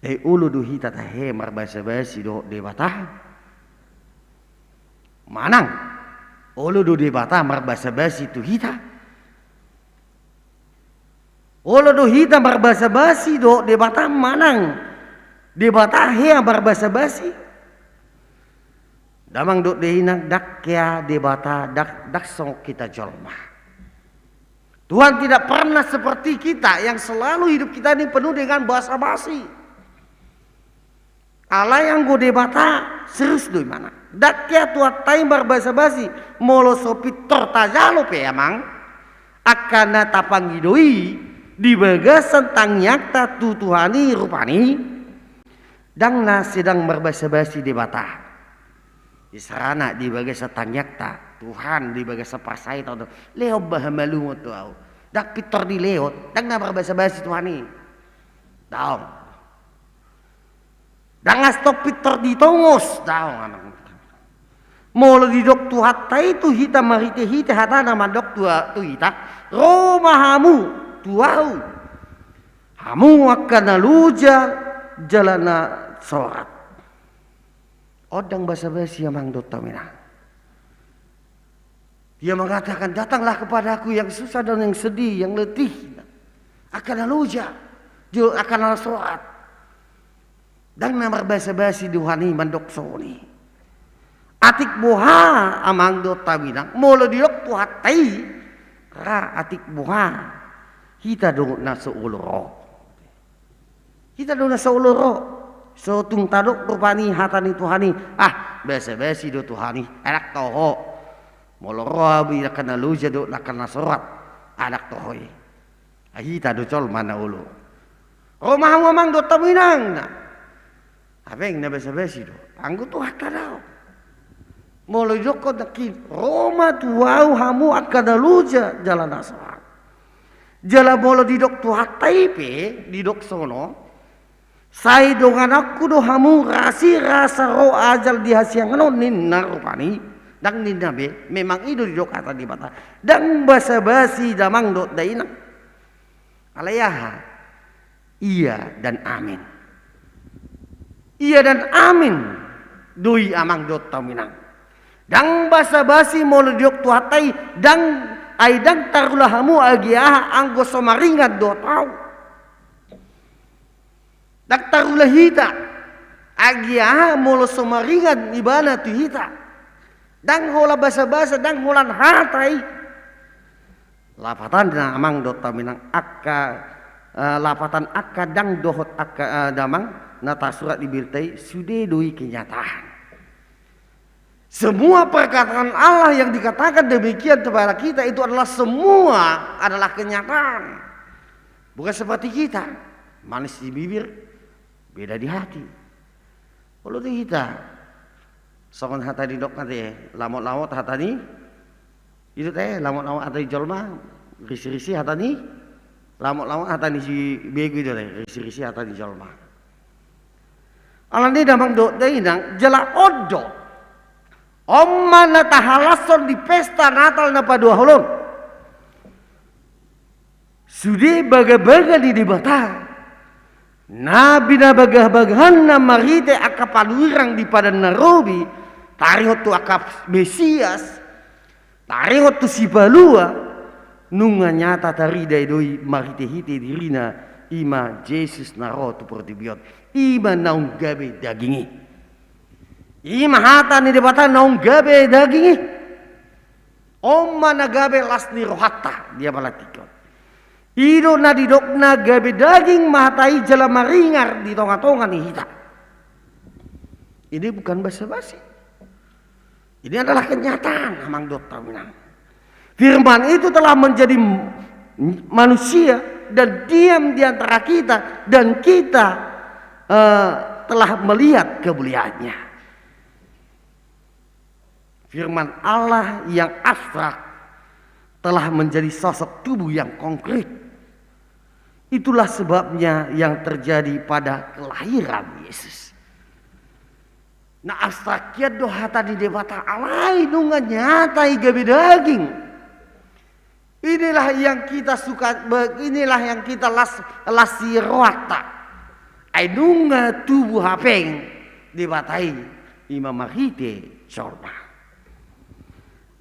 Ai olo do hita tahe marbasa-basi dohot Debata? Manang olo do Debata marbasa-basi tu hita? Olo do hita marbasa-basi dohot Debata manang Debata hea marbasa-basi? Damang dohot dainang, ndang hea Debata, ndang, ndang songon hita jolma. Tuhan tidak pernah seperti kita yang selalu hidup kita ini penuh dengan basa-basi. Alai anggo Debata serius do imana. Ndang hea Tuhanta i marbasa-basi, molo so pintor tajalo pe amang, angka na tapangido i di bagasan tangiangta tu Tuhan i rupani, ndang na sedang marbasa-basi Debata. Isarana di bagasan tangiangta, Tuhan, di bagasan parsahiton do. Lehon ma hamalumon tu ahu. Ndang pintor dilehon, ndang na marbasa-basi Tuhan i. Daong. Ndang astong pintor ditongos, daong, amang. Molo didok Tuhanta i tu hita marhite-hite hatana mandok tu, tu hita, ro ma hamu tu ahu, hamu angka na loja jala na sorat. On ndang basa-basi, amang dohot hamu inang. Dia mengatakan, "Datanglah kepadaku yang susah dan yang sedih, yang letih." Angka na loja, jo, angka na sorat. Ndang na marbasa-basi Tuhan i mandok songon i. Atik boha, amang dohot hamu inang, molo didok Tuhanta i, ra atik boha, hita do na so olo ro. Hita do na so olo ro. So tung tadok rupani hata ni Tuhan i, ah, basa-basi do Tuhan i, ndang toho. Molo ro ahu di angka na loja dohot angka na sorat, ndang toho i. Ai hita do jolma na olo. Ro ma hamu, amang dohot hamu inang, na. Hape na basa-basi do. Anggo Tuhanta daong. Molo didokkon nangkin, ro ma tu ahu hamu angka na loja jala na sorat. Jala molo didok Tuhanta i pe, didok sono, sai dongananku do hamu, ra asi ra asa ro ajal di hasiangan on, ninna rupani. Ndang ninna be, memang i do didok hata ni Debata. Ndang basa-basi damang dohot dainang. Alai aha? Iya dan amin. Iya dan amin do i, amang dohot hamu inang. Ndang basa-basi molo didok Tuhanta i, ndang, ai ndang tarula hamu agi aha anggo so maringan dohot ahu. Ndang tarula hita agi aha molo so maringan ibana tu hita. Ndang holan basa-basa, ndang holan hata i. Lapatanna, amang dohot hamu inang, angka, eh, lapatan angka ndang dohot angka, eh, damang na tarsurat di berita i, sude do i kenyataan. Semua perkataan Allah yang dikatakan demikian kepada kita itu adalah semua adalah kenyataan. Bukan seperti kita, manis di bibir, beda di hati. Olo do hita. Songon hata ni didok ate, lamot-lamot hata ni, i do ate, lamot-lamot hata ni jolma, risi-risi hata ni, lamot-lamot hata ni si begu i do ate, risi-risi hata ni jolma. Alani i damang dohot dainang, jala on do. On ma na tahalashon di pesta Natal na paduahon on. Sude bagabaga ni Debata, na binabagabagahanna marhite angka panurirang di Padan na Robi, taringot tu angka Mesias, taringot tu Sipalua, nunga nyata tarida do i marhite-hite dirina, i ma Jesus na ro tu portibi on, i ma naung gabe daging i. I ma hata ni Debata naung gabe daging i. On ma na gabe las ni rohanta di apala tingki on. I do na didok na gabe daging ma hata i jala maringar di tonga-tonga ni hita. Ini bukan basa-basi. Ini adalah kenyataan, amang dohot hamu inang. Firman itu telah menjadi m-, manusia dan diam di antara kita, dan kita, eh, telah melihat kemuliaannya. Firman Allah yang abstrak telah menjadi sosok tubuh yang konkret. Itulah sebabnya yang terjadi pada kelahiran Yesus. Na abstrak hian do hata ni Debata, alai nunga nyata i gabe daging. Inilah yang kita suka, be-, inilah yang kita las-, lasi rohanta. Ai nunga tubu hapeng Debata i, i ma marhite jolma.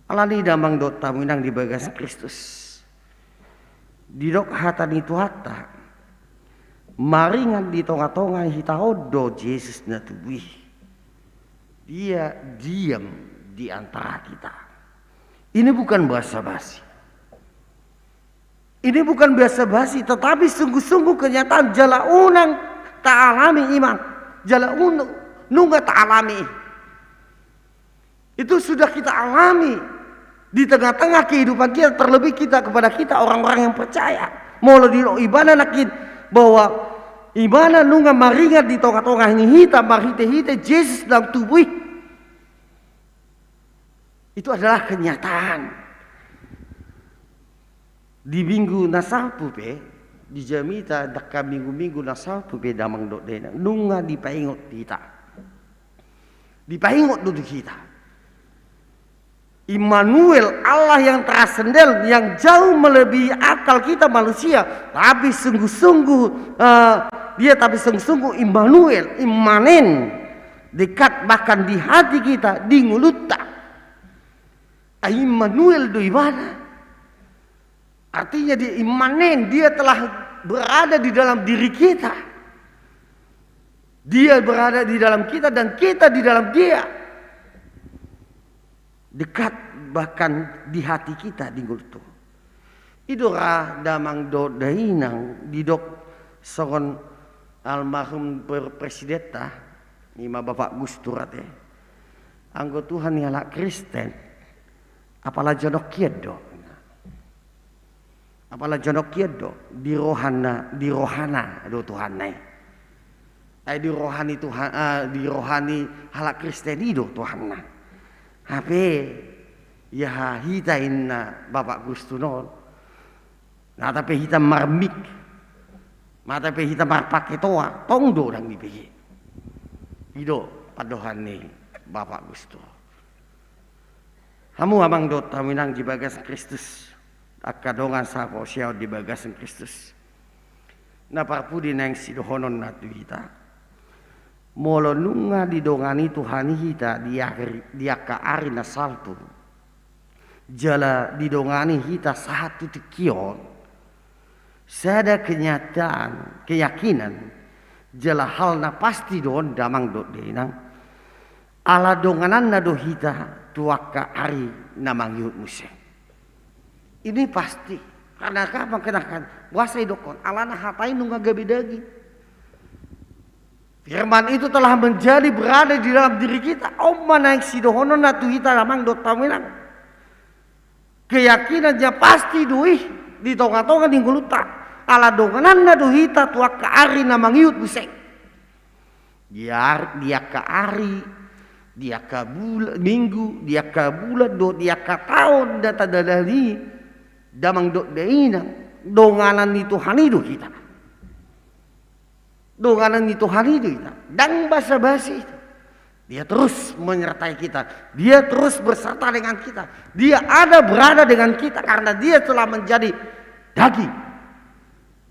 Alani i damang dohot hamu inang di bagas Kristus. Didok hata ni Tuhanta, maringan di tonga-tonga hita on do Jesus na tubu i. Dia diam di antara kita. Ini bukan basa-basi. Ini bukan basa-basi, tetapi sungguh-sungguh kenyataan jala unang taalami i ma. Jala un-, nunga taalami. Itu sudah kita alami di tengah-tengah kehidupan kita, terlebih kita, kepada kita orang-orang yang percaya. Molo didok ibana nangkin bahwa ibana nunga maringan di tonga-tonga ni hita marhite-hite Jesus na tubu i. Itu adalah kenyataan. Di minggu na salpu pe, di jamita dangka minggu-minggu na salpu pe, damang dohot dainang, nunga dipaingot hita. Dipaingot do di hita. Immanuel, Allah yang transenden, yang jauh melebihi akal kita manusia, tapi sungguh-sungguh, eh, dia tapi sungguh-sungguh Immanuel, immanen, dekat bahkan di hati kita, di ngolunta. Ai Immanuel do ibana. Artinya dia immanen, dia telah berada di dalam diri kita. Dia berada di dalam kita dan kita di dalam dia. Dekat bahkan di hati kita, di ngolunta. I do ra damang dohot dainang, didok songon almarhum per-, presidenta, i ma Bapak Gus Dur ate. Anggo Tuhan ni halak Kristen, apala jonok hian do. Apala jonok hian do, di rohana, di rohana do Tuhanna i. Ai di roha ni Tuhan, ah, di roha ni halak Kristen i do Tuhanna. Hape, ia hita inna Bapak Gus Dur on. Nata pe hita marmik. Nata pe hita marpake toa. Tong do ndang dibege. I do pandohan ni Bapak Gus Dur. Hamu amang dohot hamu inang di bagasan Kristus, angka dongan sahaporseaon di bagasan Kristus. Na parpudi naeng sidohononna tu hita. Molo nunga didongani Tuhan i hita di ari, di angka ari na salpu. Jala didongani hita sahat tu tingki on. Sada kenyataan, keyakinan, jala hal na pasti do on damang dohot dainang, ala dongananna do hita tu angka ari na mangihut muse. Ini pasti, karena apa? Karena kan, boasa idokkon, alana hata i nunga gabe daging. Firman itu telah menjadi berada di dalam diri kita. On ma naeng sidohononna tu hita damang dohot hamu inang. Keyakinan na pasti do i di tonga-tonga ni ngolunta. Ala dongananna do hita tu angka ari na mangihut muse. Di ar-, di angka ari, di angka bul-, minggu, di angka bulan, dohot di angka taon na tadalani, damang dohot dainang, donganan ni Tuhan i do hita. Donganan ni Tuhan i do hita. Ndang basa-basi. Dia terus menyertai kita. Dia terus beserta dengan kita. Dia ada berada dengan kita karena dia telah menjadi daging.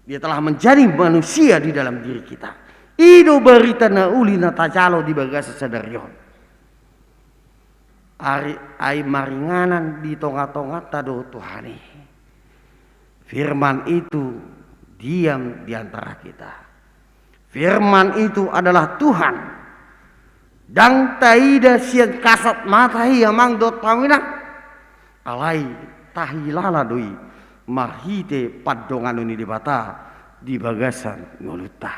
Dia telah menjadi manusia di dalam diri kita. I do barita na uli na tajalo di bagasan sadari on. Ari, ai maringanan di tonga-tonganta do Tuhan i. Firman itu diam di antara kita. Firman itu adalah Tuhan. Ndang taida sian kasat mata i amang dohot hamu inang. Alai tahilala do i marhite pandonganon ni Debata di bagasan ngolunta.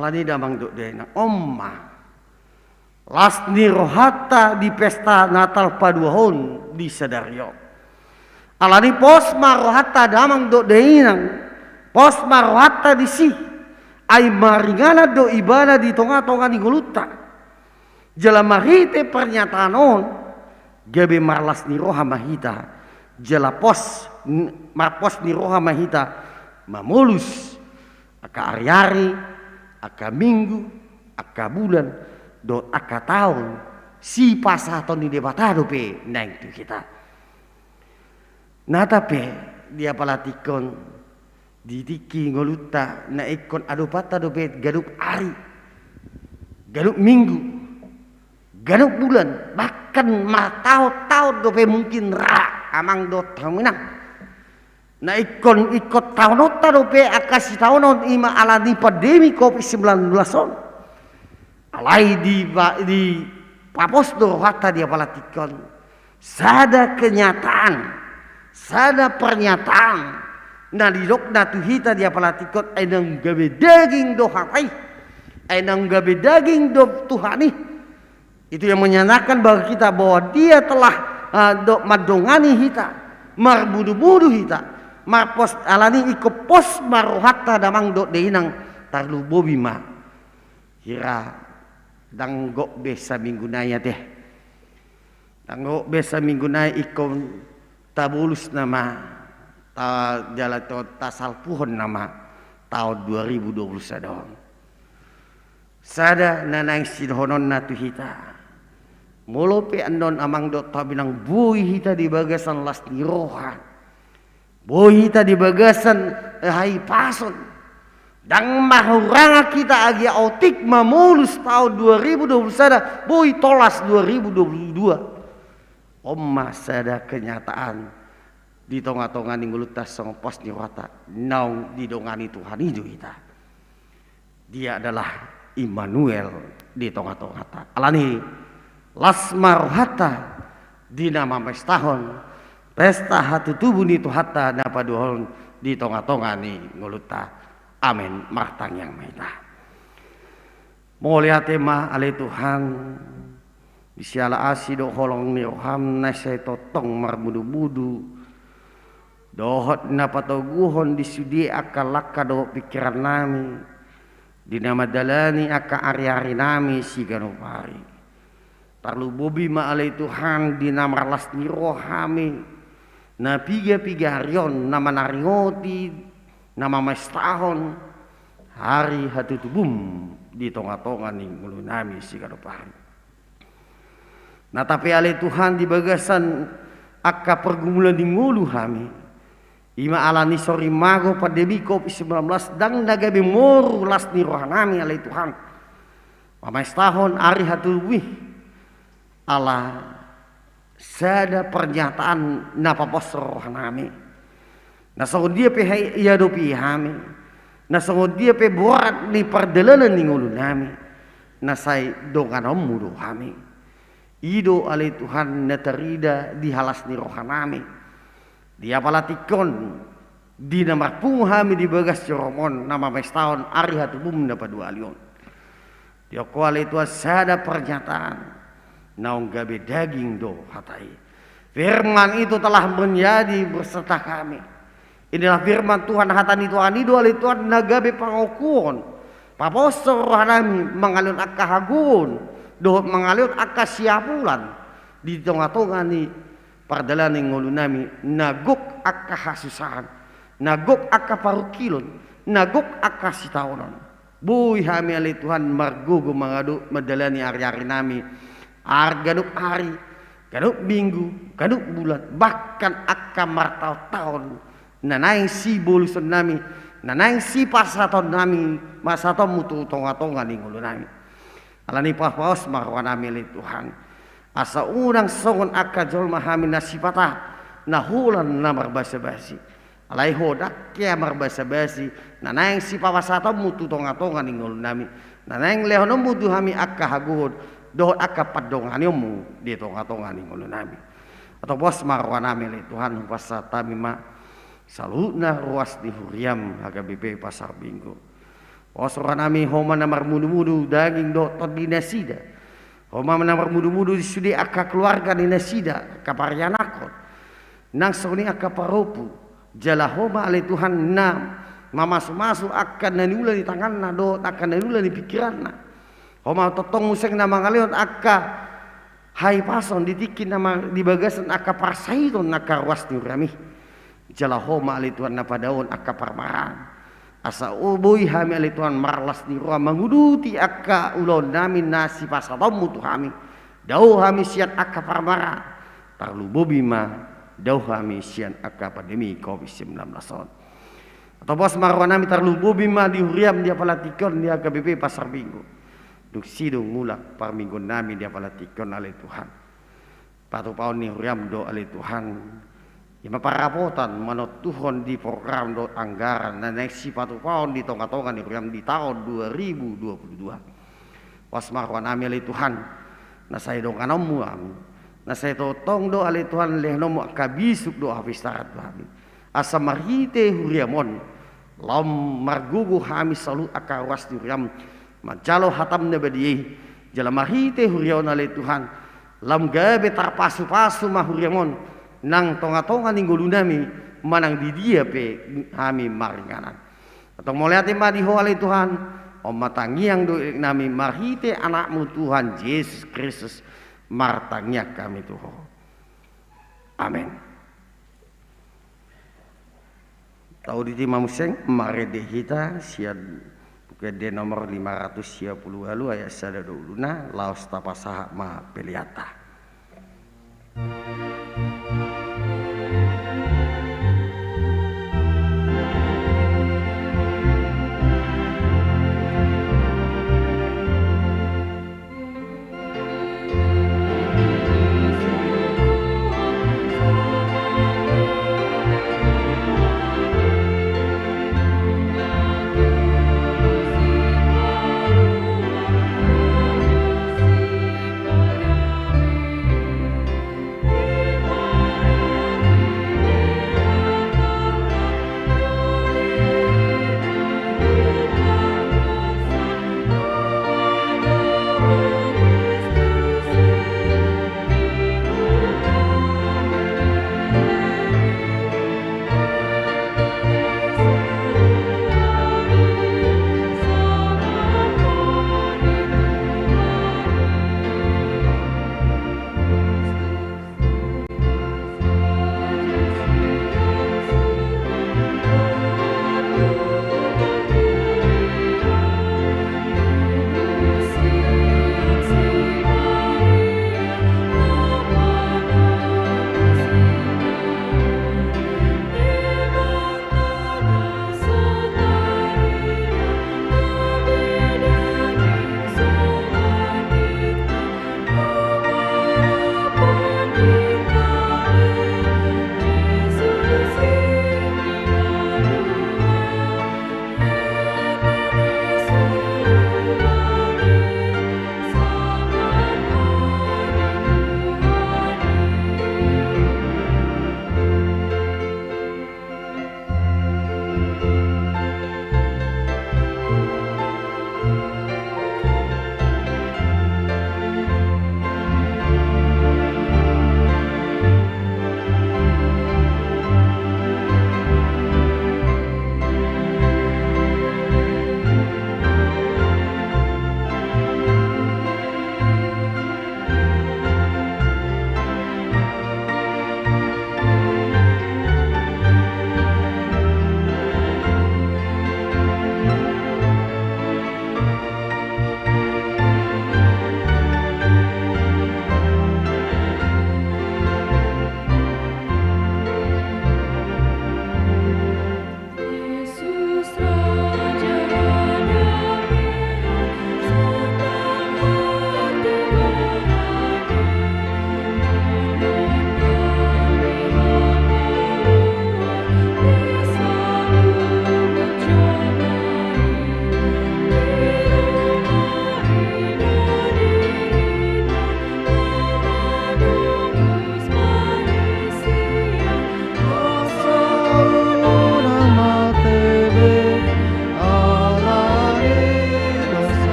Alani damang dohot dainang, on ma las ni rohanta di pesta Natal paduahon di sadari on. Alani pos ma rohanta damang dohot dainang, pos ma rohanta disi, ai maringanan do ibana di tonga-tonga ni ngolunta. Jala marhite pernyataan on, gabe marlas ni roha ma hita, jala pos, n-, marpos ni roha ma hita, mamolus angka ari-ari, angka minggu, angka bulan, dohot angka taon, sipasahaton ni Debata dope naeng tu hita. Nata pe di apala tingki on, di tingki ngolunta na ingkon adopanta dope ganup ari, ganup minggu, ganup bulan, bahkan martaon-taon dope mungkin ra amang dohot hamu inang. Na ingkon, ingkon taononta dope angka sitaonon i ma alani pandemi covid sembilan belas on. Alai di, dipapos do rohanta di apala tingki on. Sada kenyataan, sada pernyataan na didokna tu hita di apala tingki on, ai naung gabe daging do hata i, ai naung gabe daging do Tuhan i. Itu yang menyatakan bahwa kita, bahwa dia telah, ah, do-, mandongani hita, marmudu-mudu hita, marpos, alani ingkon pos ma rohanta damang dohot dainang, tarlumobi ma hira ndang gok be saminggu nai ate. Ndang ro be saminggu nai ingkon tabolus nama, ta jala to tasalpuhon nama taon dua ribu dua puluh sada on. Sada na naeng sidohononna tu hita. Molo pe annon amang dohot hamu inang boi hita di bagasan las ni roha. Boi hita di bagasan, eh, hahipason. Ndang marhurangan hita agia otik mamolus taon dua ribu dua puluh sada, boi tolhas dua ribu dua puluh dua. On ma sada kenyataan di tonga-tonga ni ngolunta songon pos ni rohanta naung didongani Tuhan i do hita. Dia adalah Immanuel di tonga-tonganta. Alani las ma rohanta di na mamestahon pesta hatutubu ni Tuhanta na paduahon di tonga-tonga ni ngolunta. Amen. Martangiang ma hita. Mauliate ma ale Tuhan, di siala asi dohot holong ni roham na sai tongtong marmudu-mudu dohot na patoguhon di sude angka langka dohot pingkiran nami di na mandalani angka ari-ari nami siganup ari. Tarlumobi ma ale Tuhan di na marlas ni roha hami na piga-piga ari on na manaringoti na mamestahon ari hatutubum di tonga-tonga ni ngolu nami siganup ari. Na tape ale Tuhan di bagasan angka pergumulan ni ngolu hami, i ma ala ni sorimago pandemi covid sembilan belas ndang na gabe moru las ni roha nami ale Tuhan mamestahon ari hatutubum i ala sada pernyataan na paposhon roha nami. Na songon dia pe hai iadopi hami, na songon dia pe borat ni pardalanan ni ngolu nami, na sai donganonmu do hami. I do ale Tuhan na tarida di halas ni roha nami. Di apala tingki on di na marpungu hami di bagas joroM on na mamestahon ari hatubum na paduahali on. Di on ale Tuhan sada pernyataan naung gabe daging do hata i. Firman itu telah menjadi beserta kami. Inilah firman Tuhan, hata ni Tuhan i do ale Tuhan na gabe pangokuon. Paposhon roha nami mangalehon angka hagogoon dohot mangalehon angka siapulan di tonga-tonga ni pardalanan ni ngolu nami na gok angka hasusahan, na gok angka parungkilon, na gok angka sitaonon. Boi hami ale Tuhan margogo mangadop mandalani ari-ari nami, ar ganup ari, ganup minggu, ganup bulan, bahkan angka martaon-taon, na naeng siboluson nami, na naeng sipasahaton nami, masahatonmu tu tonga-tonga ni ngolu nami. Alani papaos ma roha nami ale Tuhan. Asa unang songon angka jolma hami na sipata, na holan na marbasa-basi. Alai Ho ndang hea marbasa-basi, na naeng sipasahatonmu tu tonga-tonga ni ngolu nami, na naeng lehononmu tu hami angka hagogoon dohot angka pandonganionmu di tonga-tonga ni ngolu nami. Atau pos ma roha nami ale Tuhan, hupasahat hami ma saluhutna ruas ni huriam H K B P Pasar Minggu. Pos roha nami, Ho ma na marmudu-mudu daging dohot tondi nasida. Ho ma na marmudu-mudu di sude angka keluarga ni nasida, angka parianakhon, nang songon i angka parompu. Jala Ho ma ale Tuhan na mamasu-masu angka na niula ni tanganna dohot angka na niula ni pingkiranna. Ho ma tongtong muse na mangalehon angka hahipason di tingki na ma-, di bagasan angka parsahiton angka ruas ni huriam i. Jala Ho ma ale Tuhan na padaohon angka parmaraan. Asa boi hami ale Tuhan marlas ni roha manguduti angka ulaon nami na sipasahatonmu tu hami. Dao hami sian angka parmaraan. Tarlumobi ma dao hami sian angka pandemi covid sembilan belas on. Atau pos ma roha nami, tarlumobi ma di huriam di apala tingki on di H K B P Pasar Minggu. Dung sidung mulak parmingguon nami di apala tingki on ale Tuhan. Patupaon ni huriam do ale Tuhan. I ma parrapotan manontuhon di program dohot anggaran na naeng sipatupaon di tonga-tonga ni huriam di taon dua ribu dua puluh dua. Pos ma roha nami ale Tuhan. Na sai donganonmu hami. Na sai tongtong do ale Tuhan lehononmu angka bisuk dohot hapistaran tu hami. Asa marhite huriam on lam margogo hami saluhut angka ruas ni huriam manjalo hatam na badia i. Jala marhite huria on ale Tuhan lam gabe tarpasu-pasu ma huriam on nang tonga-tonga ni ngolu nami manang di dia pe hami maringanan. Antong mauliate ma di Ho ale Tuhan. On ma tangiang dohot elek nami marhite Anakmu Tuhan Jesus Kristus. Martangiang hami tu Ho. Amen. Tauditi ma muse, marende hita sian Buku Ende nomor lima ratus sia pulu ualu, ayat sada dohot ualuna, laos tapasahat ma peleanta.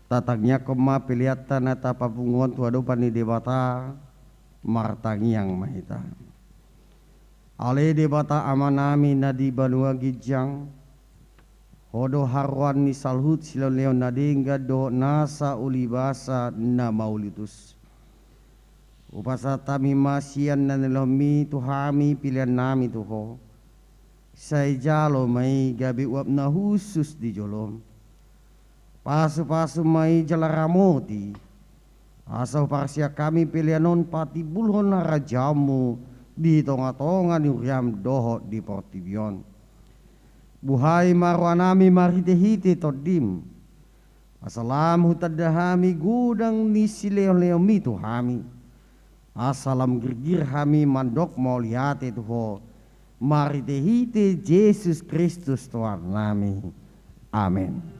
Tatangiangkon ma peleanta na tapapungu on tu adopan ni Debata. Martangiang ma hita. Ale Debata Amanami na di banua ginjang, Ho do haroroan ni saluhut silehonlehon na denggan dohot nasa ulibasa na mauliutus. Hupasahat hami ma sian na nilehonMi tu hami peleannami tu Ho. Sai jalo ma i gabe uap na hushus di joloM. Pasupasu ma i jala ramoti, asa huparsian hami pelean on patimbulhon harajaonmu di tongatonga ni huriam dohot di portibi on. Buhai ma rohanami marhitehite Tondim, asa lam hutanda hami godang ni silehonlehonmi tu hami, asa lam girgir hami mandok mauliate tu Ho, marhitehite Jesus Kristus Tuhannami. Amen.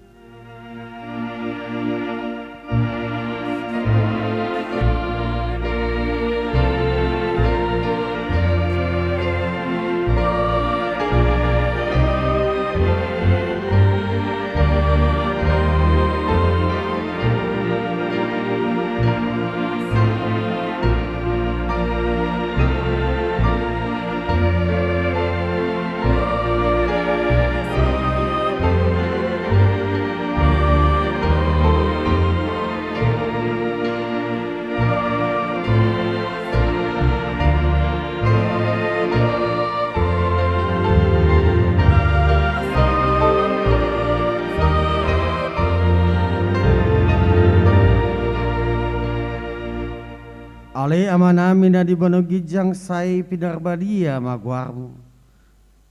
Ale Amanami na di banua ginjang, sai pinarbadia ma goarmu.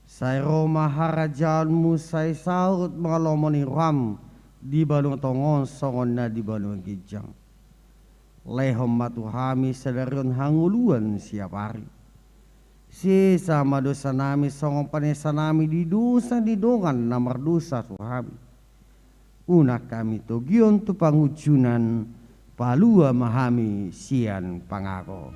Sai ro ma harajaonmu, sai saut ma lomo ni roham di banua tonga on songon na di banua ginjang. Lehon ma tu hami sadari on hangoluan siapari. Sesa ma dosanami songon panesanami di dosa ni dongan na mardosa tu hami. Unang hami togihon tu pangunjunan, palua ma hami sian pangago.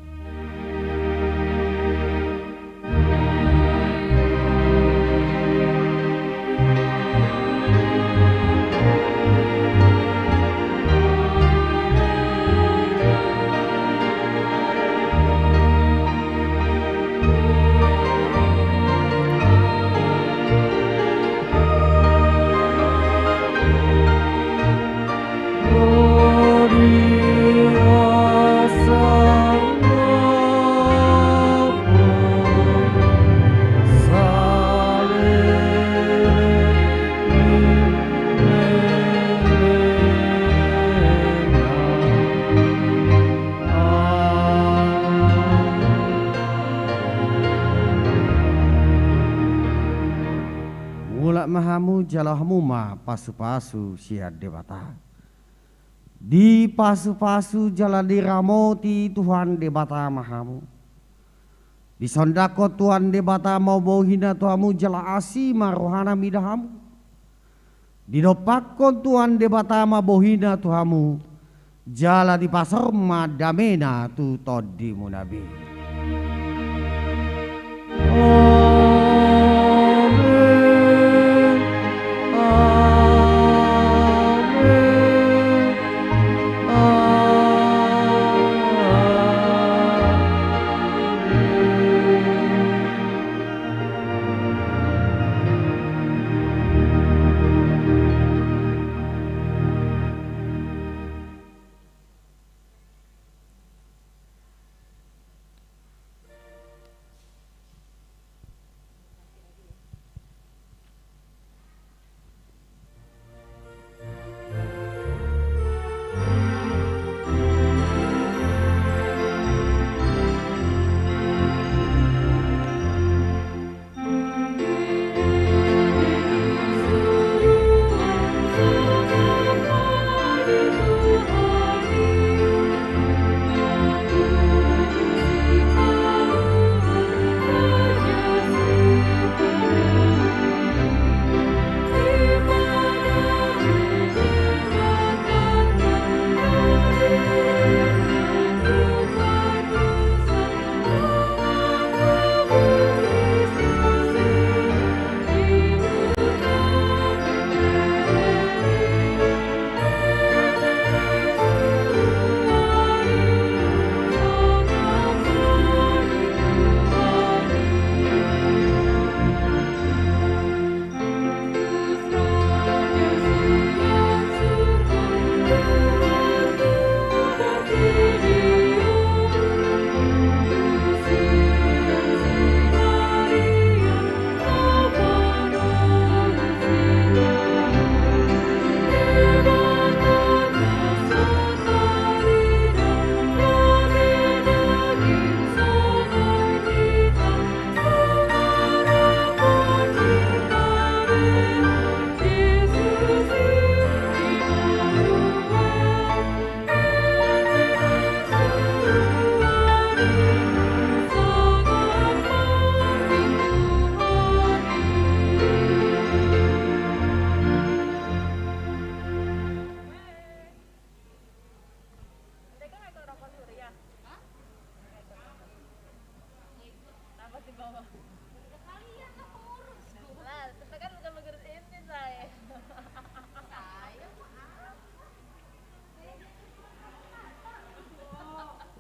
Mulak ma hamu jalo hamu ma pasupasu sian Debata. Dipasupasu jala diramoti Tuhan Debata ma hamu. Disondangkon Tuhan Debata ma bohina tu hamu jala asi ma rohana mida hamu. Didompakkon Tuhan Debata ma bohina tu hamu, jala dipasaor ma damena tu tondimuna be.